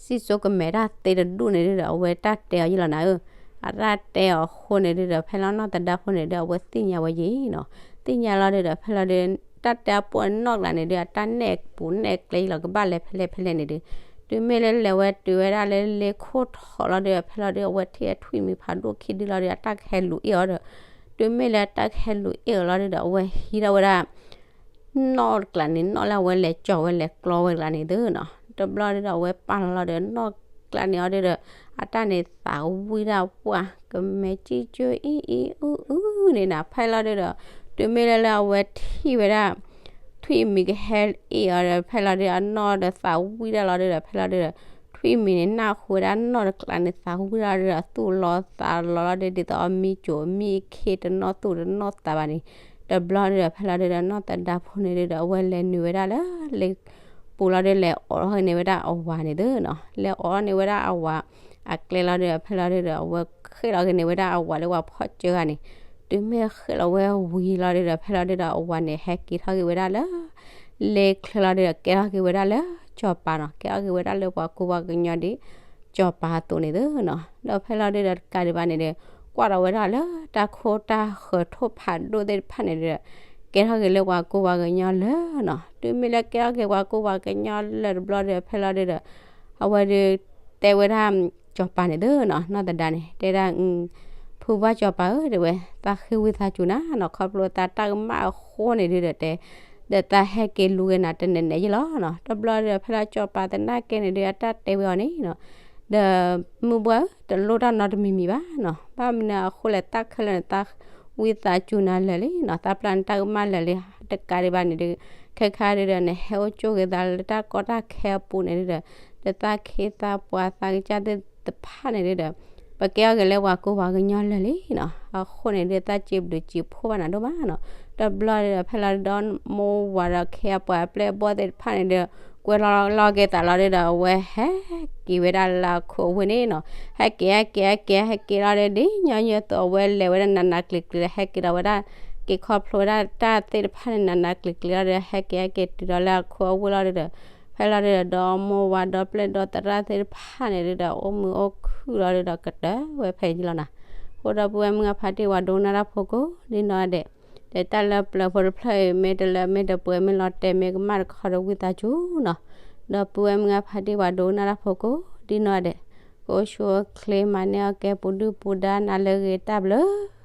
စံၣ်စိကမဲာ်တၢ်သ့တဒူၣ်န့ၣ်ဒုးဒီး အဝဲတၢ်တဲအီၤယ့ၢ်လီၤနၤဧၢ. အတၢ်တဲအီၤအဃိန့ၣ်ဒုးဒီး ဖဲလီၤနီၢ်သဒါဖိန့ၣ်ဒုး အဝဲသ့ၣ်ညါဝဲယ့ၢ်နီၤ. သ့ၣ်ညါလီၤဒုးဒီး ဖဲလီၤဒုး တၢ်တဲအပိာ်နီၢ်ကျါန့ၣ်ဒုး အတၢ်နဲၣ်ပူၤနဲၣ်ကျဲယ့ၢ်လီၤ ကဘၣ်လဲၤဖဲလဲၣ်ဖဲလဲၣ်န့ၣ်ဒုး တုၤမ့ၢ်လၢလဲၤဝဲတုၤဝဲဒၣ်လၢလ့ခိၣ်ထီၣ်လီၤဒုးဒီး ဖဲလီၤဒုး အဝဲထံၣ်အထွံၣ်မံၤဖးဒိၣ်ခံဒုလီၤဒုး အတၢ်ကဟဲလူၤအ့ၣ်အီၤဒီး တုၤမ့ၢ်လၢတၢ်ကဟဲလူၤအ့ၣ်အီၤလီၤဒုးဒီး အဝဲဟံးထီၣ်ဝဲဒၣ် နီၣ်တကျးန့ၣ် နီၣ်လၢအဝဲလဲၤကၠီၤဝဲလဲၤကျီဝဲကျါန့ၣ်သုနီၤ. တဘျီဒုးဒီး အဝဲပာ်လီၤလီၤဒီး နီၣ်ကျးန့ၣ်အီၤဒုးဒီး အတၢ်န့ၣ်သးဝံၣ်ဒၣ်ပှၢ် ကမဲာ်ကံၢ်ကၢအံၣ်အံၣ်အူအူန့ၣ်နီၤ. ဖဲလီၤဒုးဒီး တုၤမ့ၢ်လၢလၢအဝဲထံၣ်ဝဲဒၣ် ထွံၣ်မံၤကဟဲအ့ၣ်အီၤဒီး ဖဲလီၤဒုး အနီၣ်ဒီးသးဝံၣ်ဒၣ်လီၤဒုးဒီး ဖဲလီၤဒုးဒီး ထွံၣ်မံၤန့ၣ် နၢ်ဟူဝဲဒၣ်နီၣ်တကျးန့ၣ် သးဝံၣ်ဒၣ်လီၤဒုးဒီး သူၣ်လီၤသးလီၤလီၤဒုး ဒ်သိးအမံကၠိမံခ့တနီၣ်သူၣ်တနီၣ်သးဘၣ်န့ၣ် တဘျီဒုးဒီး ဖဲလီၤဒုးဒီး နီၢ်သဒါဖိန့ၣ်ဒုးဒီး အဝဲလဲၤနုာ်ဝဲဒၣ်လၢလ့ပူၤလီၤဒုး လဲၤအိးထီၣ်က့ၤန့ၢ်ဝဲဒၣ်အဝၤန့ၣ်သုနီၤ. လဲၤအိးထီၣ်န့ၢ်ဝဲဒၣ်အဝၤအကျဲလီၤဒုးဒီး ဖဲလီၤဒုးဒီး အဝဲဃ့ၣ်လီၤက့ၤန့ၢ်ဝဲဒၣ်အဝၤလၢပှၤဖီၣ်စၢဂၤန့ၣ် တုၤမ့ၢ်ဃ့ၣ်လီၤဝဲဝံၤလီၤဒုးဒီး ဖဲလီၤဒုးဒီး အဝၤန့ၣ် ဟဲက့ၤထီၣ်က့ၤဝဲဒၣ်လၢ လ့ချၢလီၤဒုးဒီးကဲထီၣ်က့ၤဝဲဒၣ်လၢကၠီၤပၤနီၤ. ကဲထီၣ်က့ၤဝဲဒၣ်လၢပှၤကူပှၤကညီဒ်ကၠီၤပၤအသိးန့ၣ်သုနီၤ. ဒီးဖဲလီၤဒုးဒီးတကးဒံးဘၣ်န့ၣ်ဒီး ကွၢ်ဒီးဝဲဒၣ်လၢတၢ်ခိတၢ်ဃၢၤထိၣ်ဖးဒိၣ်သ့ၣ်တဖၣ်န့ၣ်ဒီး ကဲထီၣ်က့ၤလၢပှၤကူပှၤကညီလၢာ်နီၤ. တုၤမ့ၢ်လၢကဲထီၣ်က့ၤပှၤကူပှၤကညီလၢာ်တဘျီဒီး ဖဲလီၤဒုးဒီး အဝဲဒုးတဲဝဲဒၣ် ကၠီၤပၤန့ၣ်သုနီၤ နီၢ်သဒါန့ၣ် တဲဒၣ် ဖုဘၣ်ကၠီၤပၤဧၢ တဲဝဲ သးဃ့ဝံသးစူၤနၤနီၤ ခီဖျိသးတၢ်ကမၣ်အဃိန့ၣ်ဒုးဒီးတဲ ဒီးသးဟဲက့ၤလူၤက့ၤနၤတနံၤနံၤယ့ၢ်လီၤနီၤ. တဘျီဒီး ဖဲလီၤကၠီၤပၤသနာ်က့န့ၣ်ဒုး အတၢ်တဲဝဲအီၤန့ၣ်နီၤ ဒီးမုၢ်ဘှၢ်ဧၢ တလိၣ်တၢ်နီတမံၤမံၤဘၣ်နီၤ. ဘၣ်မနုၤအဃိလဲၣ် သးခဲလၢာ်န့ၣ် သးဝံသးစူၤနၤလၢာ်လံနီၤ. သးပျၢ်နတၢ်ကမၣ်လၢာ်လံ တကးဒံးဘၣ်န့ၣ်ဒီး ခဲခါဒုးဒီး နဟဲအိၣ်ကၠိဂ့ၤသးလၢတၢ်ကီတၢ်ခဲအပူၤန့ၣ်ဒုးဒီး ဒီးသးခ့သးပှၤသးကစၢ်သ့ၣ်တဖၣ်န့ၣ်ဒုးဒီး ပကဲထီၣ်က့ၤလၢပှၤကူပှၤကညီလၢာ်လံနီၤ. အဃိန့ၣ်ဒုး သးစံးဘျုးစံးဖှိၣ်ဘၣ်နၤဒိၣ်မးနီၤ. တဘျီဒီး ဖဲလီၤဒုးဒီး မိၢ်ဝၤဒီးခ့အပှၤအပျဲၢ်အဘီၣ်သ့ၣ်တဖၣ်န့ၣ်ဒီး ကွဲလီၤလီၤက့ၤသးလီၤဒုးဒီး အဝဲဟဲက့ၤဝဲဒၣ်လၢအခိၣ်အဝ့ၢ်န့ၣ်နီၤ. ဟဲက့ၤ ဟဲက့ၤ ဟဲက့ၤ ဟဲက့ၤလီၤဒီး ဒ်ညီနုၢ်အသိး အဝဲလဲၤဝဲဒၣ်နးနးကျံၤကျံၤဒီး ဟဲက့ၤဒီးဝဲဒၣ် က့ၤခီဖျိဝဲဒၣ်တၢ်သ့ၣ်တဖၣ်န့ၣ် နးနးကျံၤကျံၤလီၤဒီး ဟဲက့ၤ ဟဲက့ၤတုၤဒီးလၢအခိၣ်အဝ့ၢ်လီၤဒုးဒီး ဖဲလီၤဒုးဒီး ဒီမိၢ်ဝၤဒီပျဲၢ်ဒီသရၣ်သ့ၣ်တဖၣ်န့ၣ်ဒုးဒီး အိၣ်မုာ်အိၣ်ခုၣ်လီၤဒုးဒီး ကတၢၢ်ဝဲဖဲန့ၣ်လီၤနီၤ. အဃိဒီပုၢ်ဝဲၢ်မုၢ်ဂၤဖါတံၢ်ဝၤဒိကနၣ်တၢ်ဖိကိးဒ်နီၢ်ဒဲး ဒီးတၢ်လၢပျၢၤဖိတဖျၢၣ်အံၤ မ့ၢ်တလၢမ့ၢ်တပှဲၤမ့ၢ်လီၤတဲာ်မ့ၢ်ကမၣ်တခီဒီးဝံသးစူၤနီၤ. ဒီပုၢ်ဝဲၢ်မုၢ်ဂၤဖါတံၢ်ဝၤဒိကနၣ်တၢ်ဖိကိးဒ်နီၢ်ဒဲး ကအိၣ်ဆူၣ်အိၣ်ချ့ မၤန့ၢ်အီၣ်ကဲပူၤဒုၣ်ပူၤဒါ နၤလၢအဂ့ၤ တၢ်ဘျုး